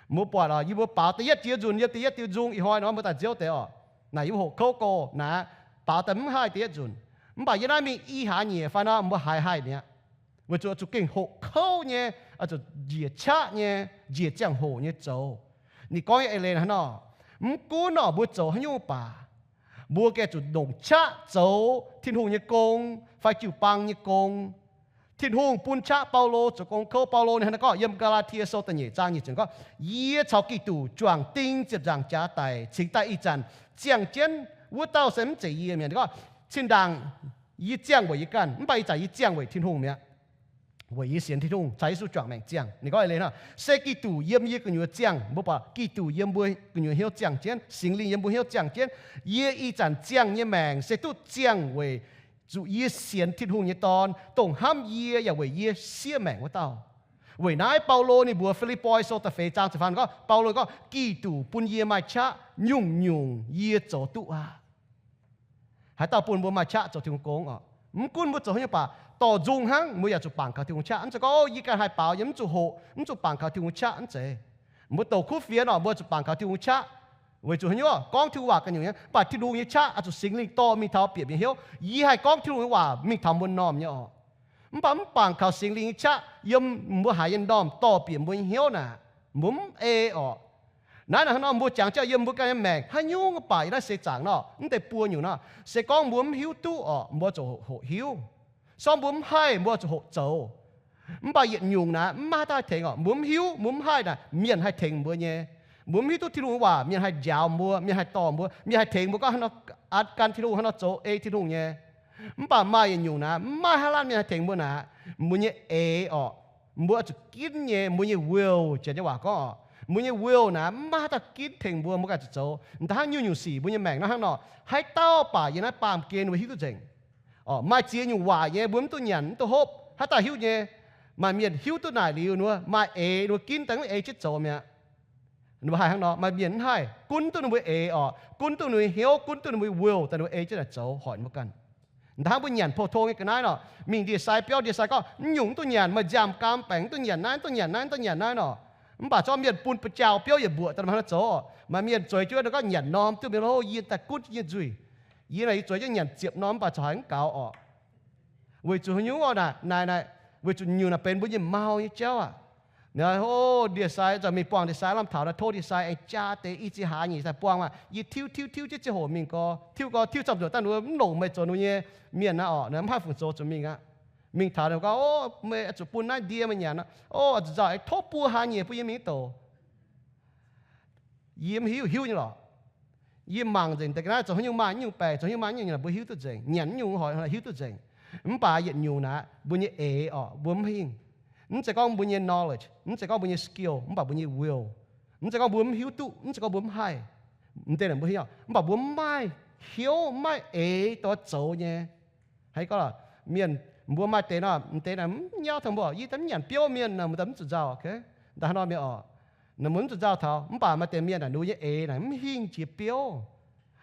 Mbuo buatc orqc, yie mbuo baaux da'yietv jiex nzunc, yiem da'yietv diuh nzung, ih hnoi nor mbuo daaih nziouv deix orqc, naaic yie mbuo hoqc kouv gox naaic, baaux daaih mv haih da'yietv nzunc. Mv baac yie naaiv mingh i hlaax nyieqc fai nor, mbuo haiz haih mi'aqv. Weic zuqc zuqc gengh hoqc kouv nyei, zuqc njiec qaqv nyei, njiec ziangh hoc nyei zoux. Ninh gorngv nyei eix leiz hnangv nor, mv gunv orqc mbuo zoux haaix nyungc baac, mbuo gengh zuqc longc qaqv zoux Tin-Hungh nyei gong fai jiu-baang nyei gong. Tin-Hungh bun qaqv Baulo zoux gong kouv. Baulo ninh hnangv naaiv gorngv yiem Gaa^laa^tie Sou da'nyeic zaang nyic ziepc gorngv, yie caux Giduc juangc ding ziepc nzaangc jaax daic, cingx daaih ih zanc ziangh jienv wuov dauh se mv zeiz yie mi'aqv. Ninh gorngv, zinh ndaangc yie ziangh weic yie ganh, mv baac ih zanc yie ziangh weic Tin-Hungh mi'aqv. Weic yie sienx Tin-Hungh, caux Yesu juangc maengc ziangh. Ninh gorngv eix leiz hnangv, se Giduc yiem yie gu'nyuoz ziangh. Mbuo buatc Giduc yiem mbuo gu'nyuoz hnyouv ziangh jienv, Singx Lingh yiem mbuo hnyouv ziangh jienv. Yie ih zanc ziangh nyei maengc se duqv ziangh weic zuqc yie sienx Tin-Hungh nyei Dorn, dongh hnamv yie yaac weic yie siev maengc wuov dauh. Weic naaiv Baulo ninh mbuox Fi^lipv^poi Sou da'feix zaang ziepc faam gorngv, Baulo gorngv, Giduc bun yie maaih qaqv nyungc-nyungc yie zoux duqv aqv. Haaix dauh bun mbuo maaih qaqv zoux Tin-Hungh gong orqc? Mv gunv mbuo zoux haaix nyungc baac, dorh nzung hnangv, mbuo yaac zuqc bangc kaux Tin-Hungh qaqv. Mv zeiz gorngv, o, yie ganh haih baaux, yie mv zuqc hoqc, mv zuqc bangc kaux Tin-Hungh qaqv, mv zeiz. Mbuo douc kuv fienx orqc, mbuo zuqc bangc kaux Tin-Hungh qaqv. Weic zuqc haaix nyungc? Gorngv Tin-Hungh waac ganh nyungc nyei, mv baac Tin-Hungh nyei qaqv oix zuqc Singx Lingh dorh mingh taux bieqc mienh hnyouv. Yie haih gorngv Tin-Hungh nyei waac mingh taux mbuo m'normh nyei orqc. Mv baac mv bangc kaux Singx Lingh nyei qaqv yiem mbuo haiz nyei m'normh dorh bieqc mbuo nyei hnyouv naaic, mbuo mv ei orqc. Naaiv naaic hnangv nor mbuo jangx jauv yiem mbuo ganh nyei maengc, haaix nyungc baac yiem naaiv seix zaangc nor, mv deix buo nyungc nor, se gorngv mbuo mv hiuv duqv orqc, mbuo zuqc hoqc hiuv. Se gorngv mbuo mv haih, mbuo zuqc hoqc zoux. Mv baac yietc nyungc naaic mv maaih haaix dauh tengx orqc. Mbuo mv hiuv, mbuo mv haih naaic, mienh haih tengx mbuo nyei. Mbuo mv hiuv duqv Tin-Hungh nyei waac, mienh haih njaaux mbuo, mienh haih dorh mbuo, mienh haih tengx mbuo gorngv hnangv nor, gan Tin-Hungh hnangv nor zoux, ei Tin-Hungh nyei. Mv baac maaih yietc nyungc naaic mv maaih haaix laanh mienh haih tengx mbuo naaic, mbuo nyei eix orqc, mbuo zuqc ginv nyei, mbuo nyei will, janx nyei waac gorngv orqc, mbuo nyei will naaic mv maaih haaix dauh ginv tengx mbuo, mbuo ganh zuqc zoux. M'daaih hnangv nyungc-nyungc sic mbuo nyei maengc nor hnangv nor, haaix dauh baac yiem naaiv baamh gen mbuo hiuv duqv nzengc. Orqc, maaih ziex nyungc waac nyei mbuo mv duqv nyanc, mv duqv hopv. Haaix dauh hiuv nyei? Maaih mienh hiuv duqv naaic liuz nor maaih eix nor ginv daaih mv ei jienv zoux mi'aqv. Ninh mbuo haih hnangv nor, maaih mienh mv haih, gunv duqv ninh mbuo eix orqc, gunv duqv ninh mbuo hnyouv, gunv duqv ninh mbuo will daaih ninh mbuo ei jienv naaic zoux hoic ninh mbuo ganh. M'daaih hnangv mbuo nyanc pou tong nyei ga'naaiv nor, mingh ndie-sai biauv, ndie-sai gorngv, mv nyungc mv duqv nyanc, maaih nziaamv-gaam baengc, mv duqv nyanc naaiv, mv duqv nyanc naaiv, mv duqv nyanc naaiv nor. Mv baac zorqv mienh bun ba'jaauh biouv yietc mbuoqc daaih hnangv nor zoux. Maaih mienh zueiz jienv wuov gorngv nyanc norm, duqv mienh hlo yie daaih gunv nyei nzuih. Yie naaic yie zueiz jienv nyanc ziepc norm mv baac corc haiz mv gaux orqc. Weic zuqc haaix nyungc orqc naaic, naaic, naaic, weic zuqc nyungc naaic benx mbuo nyei mauh nyei jauv aqv. Naaic, o, ndie-sai, zanc mingh buangh ndie-sai lamh taux naaic, tov ndie-sai aengx jaa deix i ziex hlaax nyeic daaih buangh maah. Yie tiuv, tiuv, tiuv jienv ziangh hoc mingh gorx, tiuv gorx, tiuv camv nzuonx daaih ninh mbuo mv longc meih zoux ninh mbuo nyei mienh naaiv orqc, mv haih fungc zoux zuqc mingh aqv. Mingh taux ninh gorngv, o, meih zuqc bun naaiv ndie meih nyanc aqv. O, zuqc nzauh aengx tov buo hlaax nyeic bun yie mingh doc. Yie mv hiuv, hiuv nyei lorqc. Yie mangc nzengc deix ga'naaiv zoux haaix nyungc maaih nyungc baengc, zoux haaix nyungc maaih nyungc nyanc, mbuo hiuv duqv nzengc. Nyanc nyungc hoic hiuv duqv nzengc. Mv baac yietc nyungc naaic mbuo nyei eix orqc, mbuo mv hingh. Mv zeiz gorngv mbuo nyei knowledge, mv zeiz gorngv mbuo nyei skill, mv baac mbuo nyei will. Mv zeiz gorngv mbuo mv hiuv duqv, mv zeiz gorngv mbuo mv haih. Mv deix naaic mbuo hingh orqc, mv baac mbuo mv maaih hnyouv, mv maaih eix dorh zoux nyei. Haiz gorngv mienh mbuo maaih deix nor, mv deix naaic mv nyauv taux mbuo, yie daaih mv nyanc biouv mienh nor, mbuo daaih mv zuqc nzauh, okay? Daaih hnangv nor mienh orqc, naaic mbuo mv zuqc nzauh taux, mv baac maaih deix mienh naaic ninh mbuo nyei eix naaic mv hingh jiex biouv.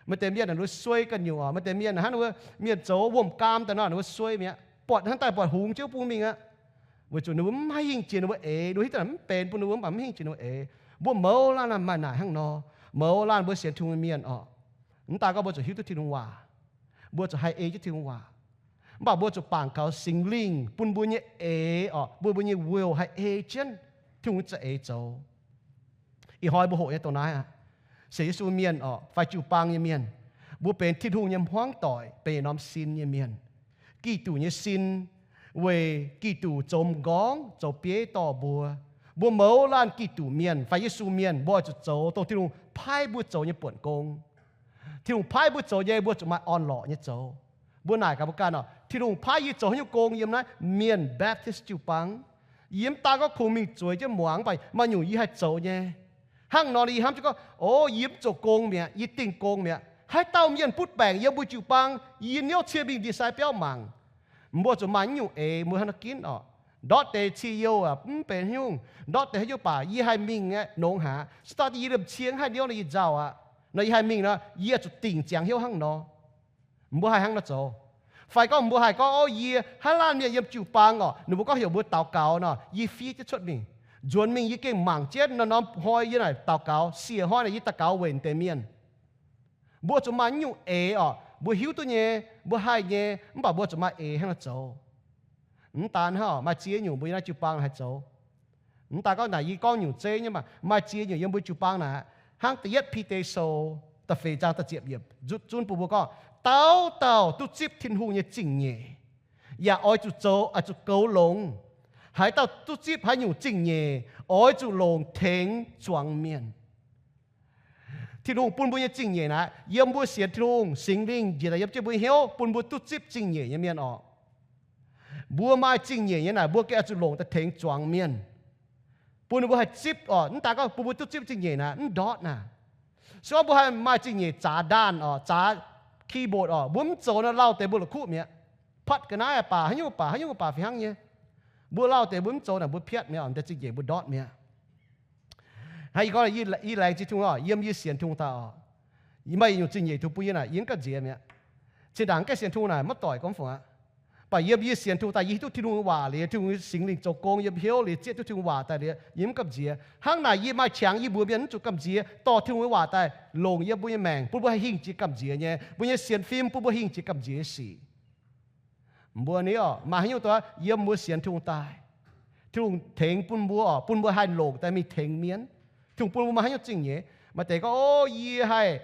Maaih deix mienh naaic ninh mbuo suei ganh nyungc orqc. Maaih deix mienh hnangv ninh mbuo mienh zoux wuom-gaam daaih nor, ninh mbuo suei mi'aqv, buatc hnangv daaih buatc hungx jienv bung mingh aqv. Weic zuqc ninh mbuo mv haih hingh jiex ninh mbuo eix, ninh mbuo hiuv duqv naaic mv benx bun ninh mbuo, mv baac mv hingh jiex ninh mbuo eix. Mbuo mouz laanh maaih naaic hnangv nor. Mouz laanh mbuo sienx Tin-Hungh nyei mienh orqc, mv daaih gorngv mbuo zuqc hiuv duqv Tin-Hungh waac, mbuo zuqc haih ei jienv Tin-Hungh waac. Mv baac mbuo zuqc bangc kaux Singx Lingh bun mbuo nyei eix orqc, bun mbuo nyei will haih ei jienv Tin-Hungh nyei za'eix zoux. Ih hnoi mbuo hoqc nyei dongh naaiv aqv. Sienx Yesu mienh orqc, fai jiu-baang nyei mienh, mbuo benx Tin-Hungh nyei hmuangv doic, benx yietc norm sin nyei mienh. Giduc nyei sin, weic Giduc zoux m'nqorngv zoux bieiv dorh mbuo. Mbuo mouz laanh Giduc mienh fai Yesu mienh, mbuo oix zuqc zoux dongh Tin-Hungh paaiv mbuo zoux nyei buonc gong. Tin-Hungh paaiv mbuo zoux nyei, mbuo zuqc maaih orn-lorqc nyei zoux. Mbuo naaic gaax mbuo ganh orqc, Tin-Hungh paaiv yie zoux haaix nyungc gong yiem naaiv Mienh Baptist jiu-baang? Yie mv daan gorngv kungx mingh zueiz jienv muangx, mv baac maaih nyungc yie haih zoux nyei. Hnangv nor yie hnamv jienv gorngv, o, yie mv zoux gong mi'aqv, yie dingh gong mi'aqv. Haaix dauh mienh butv baengc yiem mbuo jiu-baang, yie niouv cie mingh ndie-sai biauv mangc. Mbuo zuqc maaih nyungc eix mbuo hnangv nor ginv oc. Ndortv deix cie youh aqv, mv benx nyungc. Ndortv deix haaix nyungc baac yie haih mingh aeqv, nongx haaix. Se daaih yie liemh cie haih niouv nor yie nzauh aqv. Nor yie haih mingh nor, yie zuqc dingc ziangx hnyouv hnangv nor. Mbuo haih hnangv nor zoux. Fai gorngv mbuo haih gorngv, o, yie haaix laanh mienh yiem jiu-baang oc, ninh mbuo gorngv heuc mbuo daux gaux nor, yie fiev jienv cuotv mingh. Nzuonx mingh yie gengh mangc jienv, norm-norm hnoi yie naaic daux gaux, siec hnoi naaic yie daux gaux weic deix mienh. Mbuo zuqc maaih nyungc eix oc, mbuo hiuv duqv nyei, mbuo haih nyei, mv baac mbuo zuqc maaih eix hnangv nor zoux. Mv daan hnangv oc, maaih ziex nyungc mbuo yiem naaiv jiu-baang haih zoux. Mv daan gorngv naaic yie gorngv nyungc zeiv nyei maah, maaih ziex nyungc yiem mbuo jiu-baang naaic. Hnangv da'yietv Bide Sou da'feix zaang da'ziepc yiemc zutv zunv bun mbuo gorngv, dauh dauh duqv zipv Tin-Hungh nyei zingh nyeic, yaac oix zuqc zoux, oix zuqc goux longx. Haaix dauh duqv zipv haaix nyungc zingh nyeic, oix zuqc longc tengx zuangx mienh. Tin-Hungh bun mbuo nyei zingh nyeic naaic, yiem mbuo sienx Tin-Hungh, Singx Lingh njiec daaih yiem jienv mbuo hnyouv, bun mbuo duqv zipv zingh nyeic nyei mienh oc. Mbuo maaih zingh nyeic nyei naaic, mbuo gengh oix zuqc longc daaih tengx zuangx mienh, bun ninh mbuo haih zipv oc. Mv daan gorngv bun mbuo duqv zipv zingh nyeic naaic, mv ndortv naaic. Se gorngv mbuo haih maaih zingh nyeic zaax ndaanh oc, zaax keyboard oc, mbuo mv zoux nor lauh deix mbuo la'kuqv mi'aqv. Patv ga'naaiv baac haaix nyungc baac haaix nyungc baac fih hnangv nyei. Mbuo lauh deix mbuo mv zoux naaic mbuo piatv mi'aqv oc, deix zingh nyeic mbuo ndortv mi'aqv. Hnangv yie gorngv, yie laengz zingh Tin-Hungh oc, yiem yie sienx Tin-Hungh daaih oc, yie maaih yietc nyungc zingh nyeic tungx bun yie naaic, yie mv gamh nziex mi'aqv. Zinh ndaangc mv gaengh sienx Tin-Hungh naaic maiv doic gorngv fungc aqv. Baac yiem yie sienx Tin-Hungh daaih yie hiuv duqv Tin-Hungh nyei waac liuz, Tin-Hungh nyei Singx Lingh zoux gong yiem hnyouv liuz, zieqv duqv Tin-Hungh waac daaih liuz, yie mv gamh nziex. Hnangv naaic yie maaih qangx yie mbuox mienh mv zuqc gamh nziex, dorh Tin-Hungh nyei waac daaih longc yiem mbuo nyei maengc, bun mbuo haih hingh jiex gamh nziex nyei. Mbuo nyei sienx fim bun mbuo hingh jiex gamh nziex nyei sic. Mbuo ni oc, maaih haaix nyungc daaih yiem mbuo sienx Tin-Hungh daaih, Tin-Hungh tengx bun mbuo oc, bun mbuo haih longc daaih mingh tengx mienh. Tin-Hungh bun mbuo maaih haaix nyungc zingh nyeic. Maaih deix gorngv, o, yie haih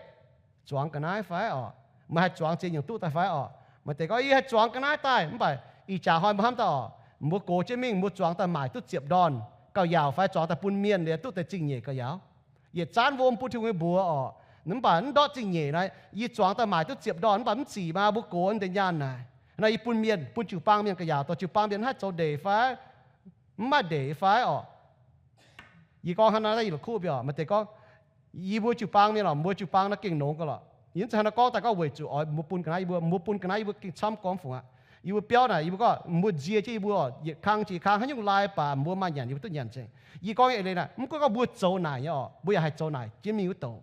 zuangx ga'naaiv fai oc, meih haih zuangx ziex nyungc duqv daaih fai oc. Maaih deix gorngv, yie haih zuangx ga'naaiv daaih, mv baac ih jaax hnoi mbuo hnamv daaih oc, mbuo gox jienv mingh mbuo zuangx daaih maaic duqv ziepc ndorn gauh yaauc fai zuangx daaih bun mienh liuz duqv deix zingh nyeic gauh yaauc. Yietc zanv wuom bun Tin-Hungh nyei mbuox oc, mv baac mv ndortv zingh nyeic naaiv, yie zuangx daaih maaic duqv ziepc ndorn mv baac mv zic maa mbuo gox deix nyaanh naaic. Naaiv yie bun mienh, bun jiu-baang mienh gauh yaauc, dorh jiu-baang mienh haih zoux ndeic fai mv maaih ndeic fai oc. Yie gorngv hnangv naaiv yie la'kuqv mbiauz. Maaih deix gorngv, yie mbuo jiu-baang mienh oc, mbuo jiu-baang naaiv gengh nongx gauh lorqc. Yie mv zeiz hnangv naaiv gorngv daaih gorngv weic zuqc oix mbuo bun ga'naaiv yie mbuo, mbuo bun ga'naaiv yie mbuo gengh camv gorngv fungc aqv. Yie mbuo biauv naaic, yie mbuo gorngv mbuo nzie jienv yie mbuo oc, yietc kang jiex kang haaix nyungc lai baac mbuo maaih nyanc yie mbuo duqv nyanc nzengc. Yie gorngv eix leiz naaic, mv gunv gorngv mbuo zoux naaic nyei oc, mbuo yaac haih zoux naaic jienv mingh wuov douc.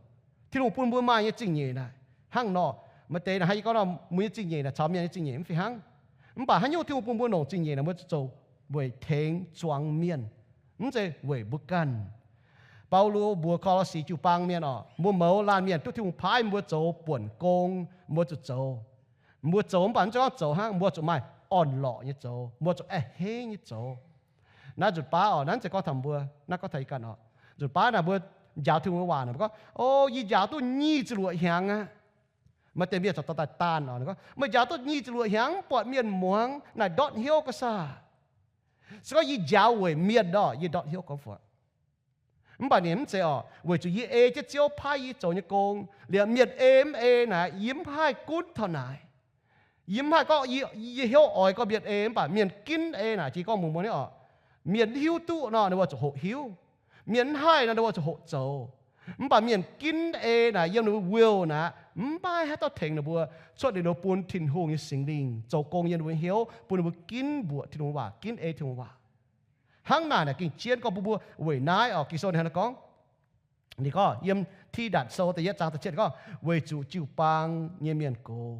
Tin-Hungh bun mbuo maaih nyei zingh nyeic naaic hnangv nor. Maaih deix naaic hnangv yie gorngv nor, mbuo nyei zingh nyeic naaic caux mienh nyei zingh nyeic mv fih hnangv. Mv baac haaix nyungc Tin-Hungh bun mbuo longc zingh nyeic naaic, mbuo zuqc zoux weic tengx zuangx mienh, mv zeiz weic mbuo ganh. Baulo mbuox Ko^lo^si jiu-baang mienh oc, mbuo mouz laanh mienh duqv Tin-Hungh paaiv mbuo zoux buonc gong, mbuo zuqc zoux. Mbuo zoux mv baac mv zeiz gorngv zoux hnangv, mbuo zuqc maaih orn-lorqc nyei zoux, mbuo zuqc a'hneiv nyei zoux. Naaiv nzunc baav oc, naaiv mv zeiz gorngv taux mbuo, naaiv gorngv taux yie ganh oc. Nzunc baav naaic mbuo njaaux Tin-Hungh nyei waac naaic, mbuo gorngv, o, yie njaaux duqv nyic ziepc luoqc hnyangx aqv. Maaih deix mienh corc dorh daaih daanh oc, gorngv, meih njaaux duqv nyic ziepc luoqc hnyangx mv buatc mienh muangx, naaic ndortv hnyouv ga'saah. Se gorngv yie njaaux weic mienh nor, yie ndortv hnyouv gorngv fungc. Mv baac ninh mv zeiz oc, weic zuqc yie ei jienv Ziouv paaiv yie zoux nyei gong, liemh mienh ei mv ei naaic, yie mv haih gunv taux naaic. Yie mv haih gorngv yie, yie hnyouv oix gorngv mienh ei, mv baac mienh ginv ei naaic, jiex gorngv mungh muonz nyei oc. Mienh mv hiuv duqv nor, ninh mbuo zuqc hoqc hiuv. Mienh mv haih nor, ninh mbuo zuqc hoqc zoux. Mv baac mienh ginv ei naaic, yiem ninh mbuo will naaic, mv maaih haaix dauh tengx ninh mbuo. Cuotv liuz ninh mbuo bun Tin-Hungh nyei Singx Lingh zoux gong yiem ninh mbuo hnyouv, bun ninh mbuo ginv mbuoqc Tin-Hungh waac, ginv ei Tin-Hungh waac. Hnangv naaic naaic gengh jienv gorngv mbuo, mbuo weic naaiv oc, Ging-Sou ninh hnangv naaiv gorngv, ninh gorngv yiem Tidatc Sou da'yietv zaang da'cietv gorngv, weic zuqc jiu-baang nyei mienh gox,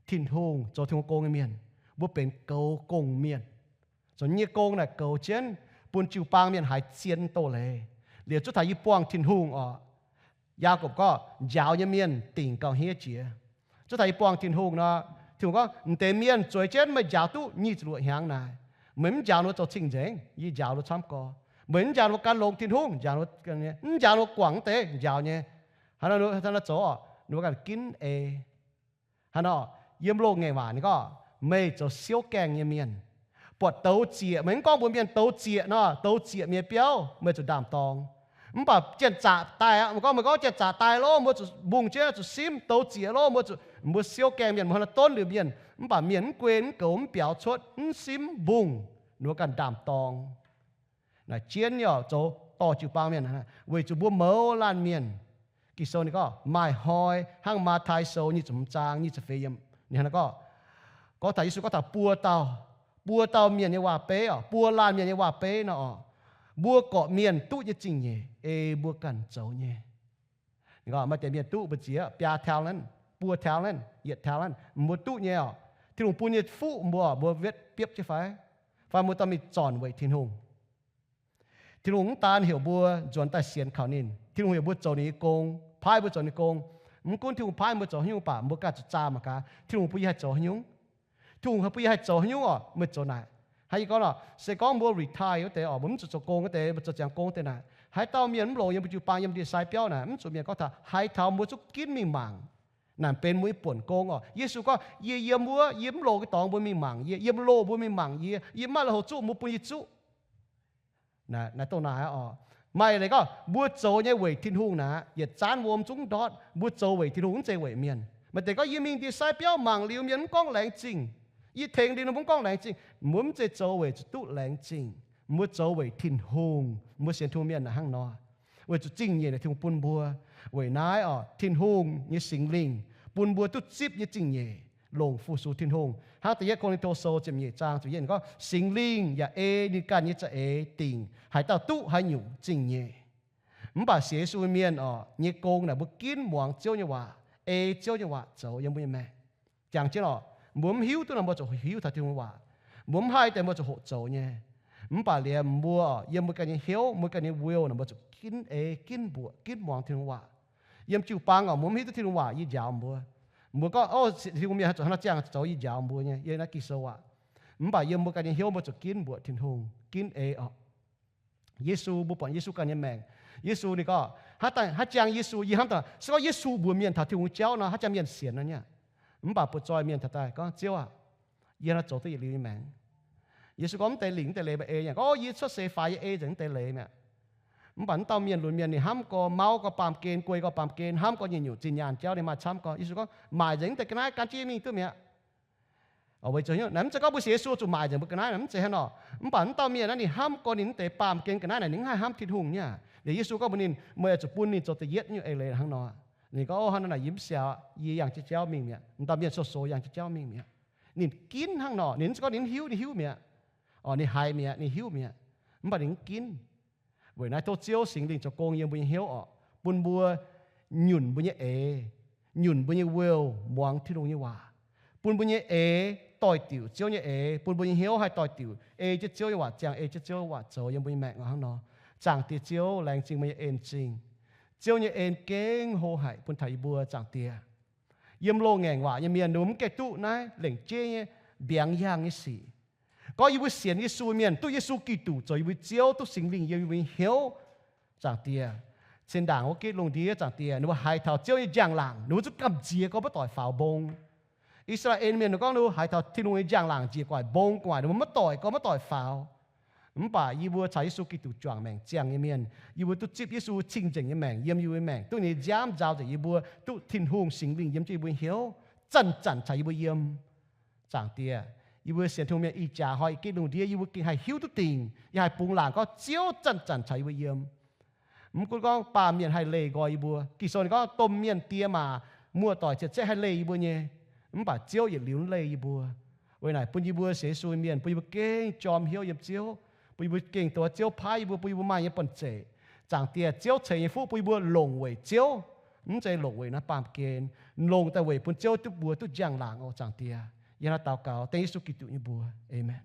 Tin-Hungh zoux Tin-Hungh gong nyei mienh, mbuo benx goux gong mienh. Zoux nyei gong naaic goux jienv bun jiu-baang mienh haiz zien doz-leiz. Liuz zuov taux yie buangh Tin-Hungh oc. Yaagorpc gorngv, njaaux nyei mienh dingc gauh hniev jiex. Zuov taux yie buangh Tin-Hungh nor, Tin-Hungh gorngv, m'deix mienh zueiz jienv meih njaaux duqv nyic ziepc luoqc hnyangx naaic, meih mv njaaux ninh mbuo zoux cing-nzengc, yie njaaux ninh mbuo camv gorx. Meih mv njaaux ninh mbuo gan longx Tin-Hungh, njaaux ninh mbuo, mv njaaux ninh mbuo guangc deix njaaux nyei. Hnangv nor zoux, ninh mbuo ganh ginv ei. Hnangv nor, yiem loz-ngaengc waac ninh gorngv, meih zoux siouv gaengh nyei mienh. Buatc douz zieqc, meih mv gorngv mbuox mienh douz zieqc nor, douz zieqc mienh biauv meih zuqc ndaam-dorng. Mv baac janx-zaqc daaih aqv, meih gorngv, meih gorngv janx-zaqc daaih loh, mbuo zuqc mbungh jienv zuqc simv, douz zieqc loh, mbuo zuqc, mbuo siouv gaengh mienh, mbuo hnangv naaiv donv liuz mienh, mv baac mienh mv guei mv goux mv biaux cuotv, mv simv mv mbungh, ninh mbuo ganh ndaam-dorng. Naaic jienv nyei oc, zoux dorh jiu-baang mienh, weic zuqc mbuo mouz laanh mienh. Ging-Sou ninh gorngv maaih hnoi hnangv Matv^tai Sou nyic ziepc hmz zaang nyic ziepc feix yiem, ninh hnangv naaiv gorngv, gorngv taux Yesu gorngv taux buo dauh, buo dauh mienh nyei waac-beiv oc, buo laanh mienh nyei waac-beiv nor oc, mbuo gorqv-mienh duqv nyei zingh nyeic ei mbuo ganh zoux nyei. Maaih deix mienh duqv mbu'ziex biaa talent, buo talent, yietc talent, mbuo duqv nyei oc. Tin-Hungh bun nyei fuqv mbuo, mbuo wetv biopv jienv fai? Fai mbuo dorh mingh zornc weic Tin-Hungh? Tin-Hungh mv daan heuc mbuo nzuonx daaih sienx kaux ninh. Tin-Hungh heuc mbuo zoux ninh nyei gong, paaiv mbuo zoux ninh nyei gong. Mv gunv Tin-Hungh paaiv mbuo zoux haaix nyungc baac mbuo ganh zuqc zaah mangc gaax Tin-Hungh bun yie haih zoux haaix nyungc. Tin-Hungh bun yie haih zoux haaix nyungc oc, meih zoux naaic. Hnangv yie gorngv nor, se gorngv mbuo retire wuov deix oc, mbuo mv zuqc zoux gong wuov deix, mbuo zoux ziangx gong wuov deix naaic, haaix dauh mienh mv longc yiem mbuo jiu-baang yiem ndie-sai biauv naaic, mv zuqc mienh gorngv taux haaix taux mbuo zungv ginv mingh mangc. Naaic benx mbuo nyei buonc gong oc. Yesu gorngv, yie yiem wuov, yie mv longc nyei dorngx mbuo mingh mangc yie, yiem loh mbuo mingh mangc yie, yie mv maaih la'houc zuqv, mbuo bun yie zuqv. Naaic dongh naaic oc. Maaih leiz gorngv mbuo zoux nyei weic Tin-Hungh naaic, yietc zaanv wuom zungv ndortv. Mbuo zoux weic Tin-Hungh, mv zeiz weic mienh. Maaih deix gorngv yie mingh ndie-sai biauv mangc liuz mienh mv gorngv laengz zingh, yie tengx liuz ninh mbuo mv gorngv laengz zingh. Mbuo mv zeiz zoux weic zuqc duqv laengz zingh. Mbuo zoux weic Tin-Hungh. Mbuo sienx Tin-Hungh mienh naaic hnangv nor, weic zuqc zingh nyeic naaic Tin-Hungh bun mbuo. Weic naaiv oc, Tin-Hungh nyei Singx Lingh bun mbuo duqv zipv nyei zingh nyeic longc fu-sux Tin-Hungh. Hnangv da'yietv Ko^lin^to Sou ziepc nyeic zaang ziepc yietv gorngv, Singx Lingh yaac ei ninh ganh nyei za'eix dingc haaix dauh duqv haaix nyungc zingh nyeic. Mv baac sienx Yesu mienh oc, nyei gong naaic mbuo ginv muangx Ziouv nyei waac, ei Ziouv nyei waac zoux yiem mbuo nyei maengc. Jangx jienv oc, mbuo mv hiuv duqv nor mbuo zuqc hiuv taux Tin-Hungh waac. Mbuo mv haih deix mbuo zuqc hoqc zoux nyei. Mv baac liemh mbuo yiem mbuo ganh nyei hnyouv, mbuo ganh nyei will naaic mbuo zuqc ginv ei, ginv mbuoqc, ginv muangx Tin-Hungh waac. Yiem jiu-baang oc, mbuo mv hiuv duqv Tin-Hungh waac yie njaaux mbuo. Mbuo gorngv, o, Tin-Hungh mienh haih zuqc hnangv naaiv ziangh zoux yie njaaux mbuo nyei, yiem naaiv Ging-Sou aac. Mv baac yiem mbuo ganh nyei hnyouv mbuo zuqc ginv mbuoqc Tin-Hungh, ginv ei oc. Yesu, mbuo buatc Yesu ganh nyei maengc. Yesu ninh gorngv, hnangv ziangh Yesu, yie hnamv daaih se gorngv Yesu mbuox mienh taux Tin-Hungh jauv nor, hnangv ziangh mienh sienx nor nyei. Mv baac butv-zoih mienh taux daaih gorngv, Ziouv aac, yie hnangv zoux duqv yietc liuz nyei maengc. Yesu gorngv, mv deix lingc mv deix leiz meih ei nyei. Gorngv, o, yie cuotv seix faix yie ei nzengc mv deix leiz mi'aqv. Mv baac mv dauh mienh lunx mienh ninh hnamv gorx, mauv gorx, baamh gen, guei gorx, baamh gen, hnamv gorx, nyei nyungc zinh nyaanh jauv ninh maaih camv gorx. Yesu gorngv, maaic nzengc mv deix ga'naaiv gan jienv yie mingh duqv mi'aqv. Weic zuqc naaiv mv zeiz gorngv mbuo sienx Yesu zuqc maaic nzengc mbuo ga'naaiv, mv zeiz hnangv nor. Mv baac mv dauh mienh naaiv ninh hnamv gorx ninh mv deix baamh gen ga'naaiv naaic, ninh mv haih hnamv Tin-Hungh nyei aqv. Liuz Yesu gorngv mbuox ninh, meih oix zuqc bun ninh zoux da'yietv nyungc eix leiz hnangv nor. Ninh gorngv, o, hnangv naaic naaic yie mv siaauc, yie yangh jienv jauv mingh mi'aqv. Mv dauh mienh sou-sou yangh jienv jauv mingh mi'aqv. Ninh ginv hnangv nor, ninh mv zeiz gorngv ninh mv hiuv, ninh hiuv mi'aqv. Orqc, ninh haiz mi'aqv, ninh hiuv mi'aqv. Mv baac ninh mv ginv. Weic naaiv tov Ziouv Singx Lingh zoux gong yiem mbuo nyei hnyouv orqc, bun mbuo nyunc mbuo nyei eix, nyunc mbuo nyei will muangx Tin-Hungh nyei waac, bun mbuo nyei eix doix-diuc Ziouv nyei eix, bun mbuo nyei hnyouv haih doix-diuc ei jienv Ziouv nyei waac ziangh, ei jienv Ziouv waac zoux yiem mbuo nyei maengc orqc hnangv nor. Zaangc Diex Ziouv, laengz zingh meih nyei en-zingh. Ziouv nyei en gengh hlo haic bun taux yie mbuo, Zaangc Diex. Yiem loz-ngaengc waac nyei mienh ninh mbuo mv gaengh duqv naaiv lengc jeiv nyei mbiaangx yaangh nyei sic. Gorngv yie mbuo sienx Yesu mienh, duqv Yesu Giduc zoux yie mbuo Ziouv, duqv Singx Lingh yiem yie mbuo hnyouv, Zaangc Diex, cin-ndaangc wuov gitv lungh ndiev, Zaangc Diex, ninh mbuo haiz taux Ziouv nyei njang-laangc, ninh mbuo zungv gamh nziex gorngv maiv doic faaux mbong. I^saa^laa^en mienh ninh gorngv ninh mbuo haiz taux Tin-Hungh nyei njang-laangc njiec gu'nguaaic mbong gu'nguaaic, ninh mbuo maiv doic gorngv maiv doic faaux. Mv baac yie mbuo caux Yesu Giduc juangc maengc ziangh nyei mienh, yie mbuo duqv zipv Yesu cing-nzengc nyei maengc yiem yie mbuo nyei maengc, duqv ninh nyei nziaamv nzaaux nzengc yie mbuo, duqv Tin-Hungh Singx Lingh yiem jienv yie mbuo hnyouv, zanc-zanc caux yie mbuo yiem. Zaangc Diex, yie mbuo sienx Tin-Hungh mienh ih jaax hnoi ih gitv lungh ndiev, yie mbuo gengh haih hiuv duqv dingc, yie haih bungx laangc gorngv Ziouv zanc-zanc caux yie mbuo yiem. Mv gunv gorngv baamh mienh haih leih nqoi yie mbuo. Ging-Sou ninh gorngv domh mienh diex maac muoz-doic cien-ceqv haih leih yie mbuo nyei, mv baac Ziouv yietc liuz mv leih yie mbuo. Weic naaic bun yie mbuo sienx Yesu mienh, bun yie mbuo gengh jorm hnyouv yiem Ziouv, bun yie mbuo gengh doix Ziouv paaiv yie mbuo, bun yie mbuo maaih nyei banh zeic. Zaangc Diex, Ziouv ceix nyei fuqv bun yie mbuo longc weic Ziouv, mv zeiz longc weic naaiv baamh gen, longc daaih weic bun Ziouv duqv mbuox duqv njang-laangc oc. Zaangc Diex, yie hnangv daux gaux dengv Yesu Giduc nyei mbuox, aamen.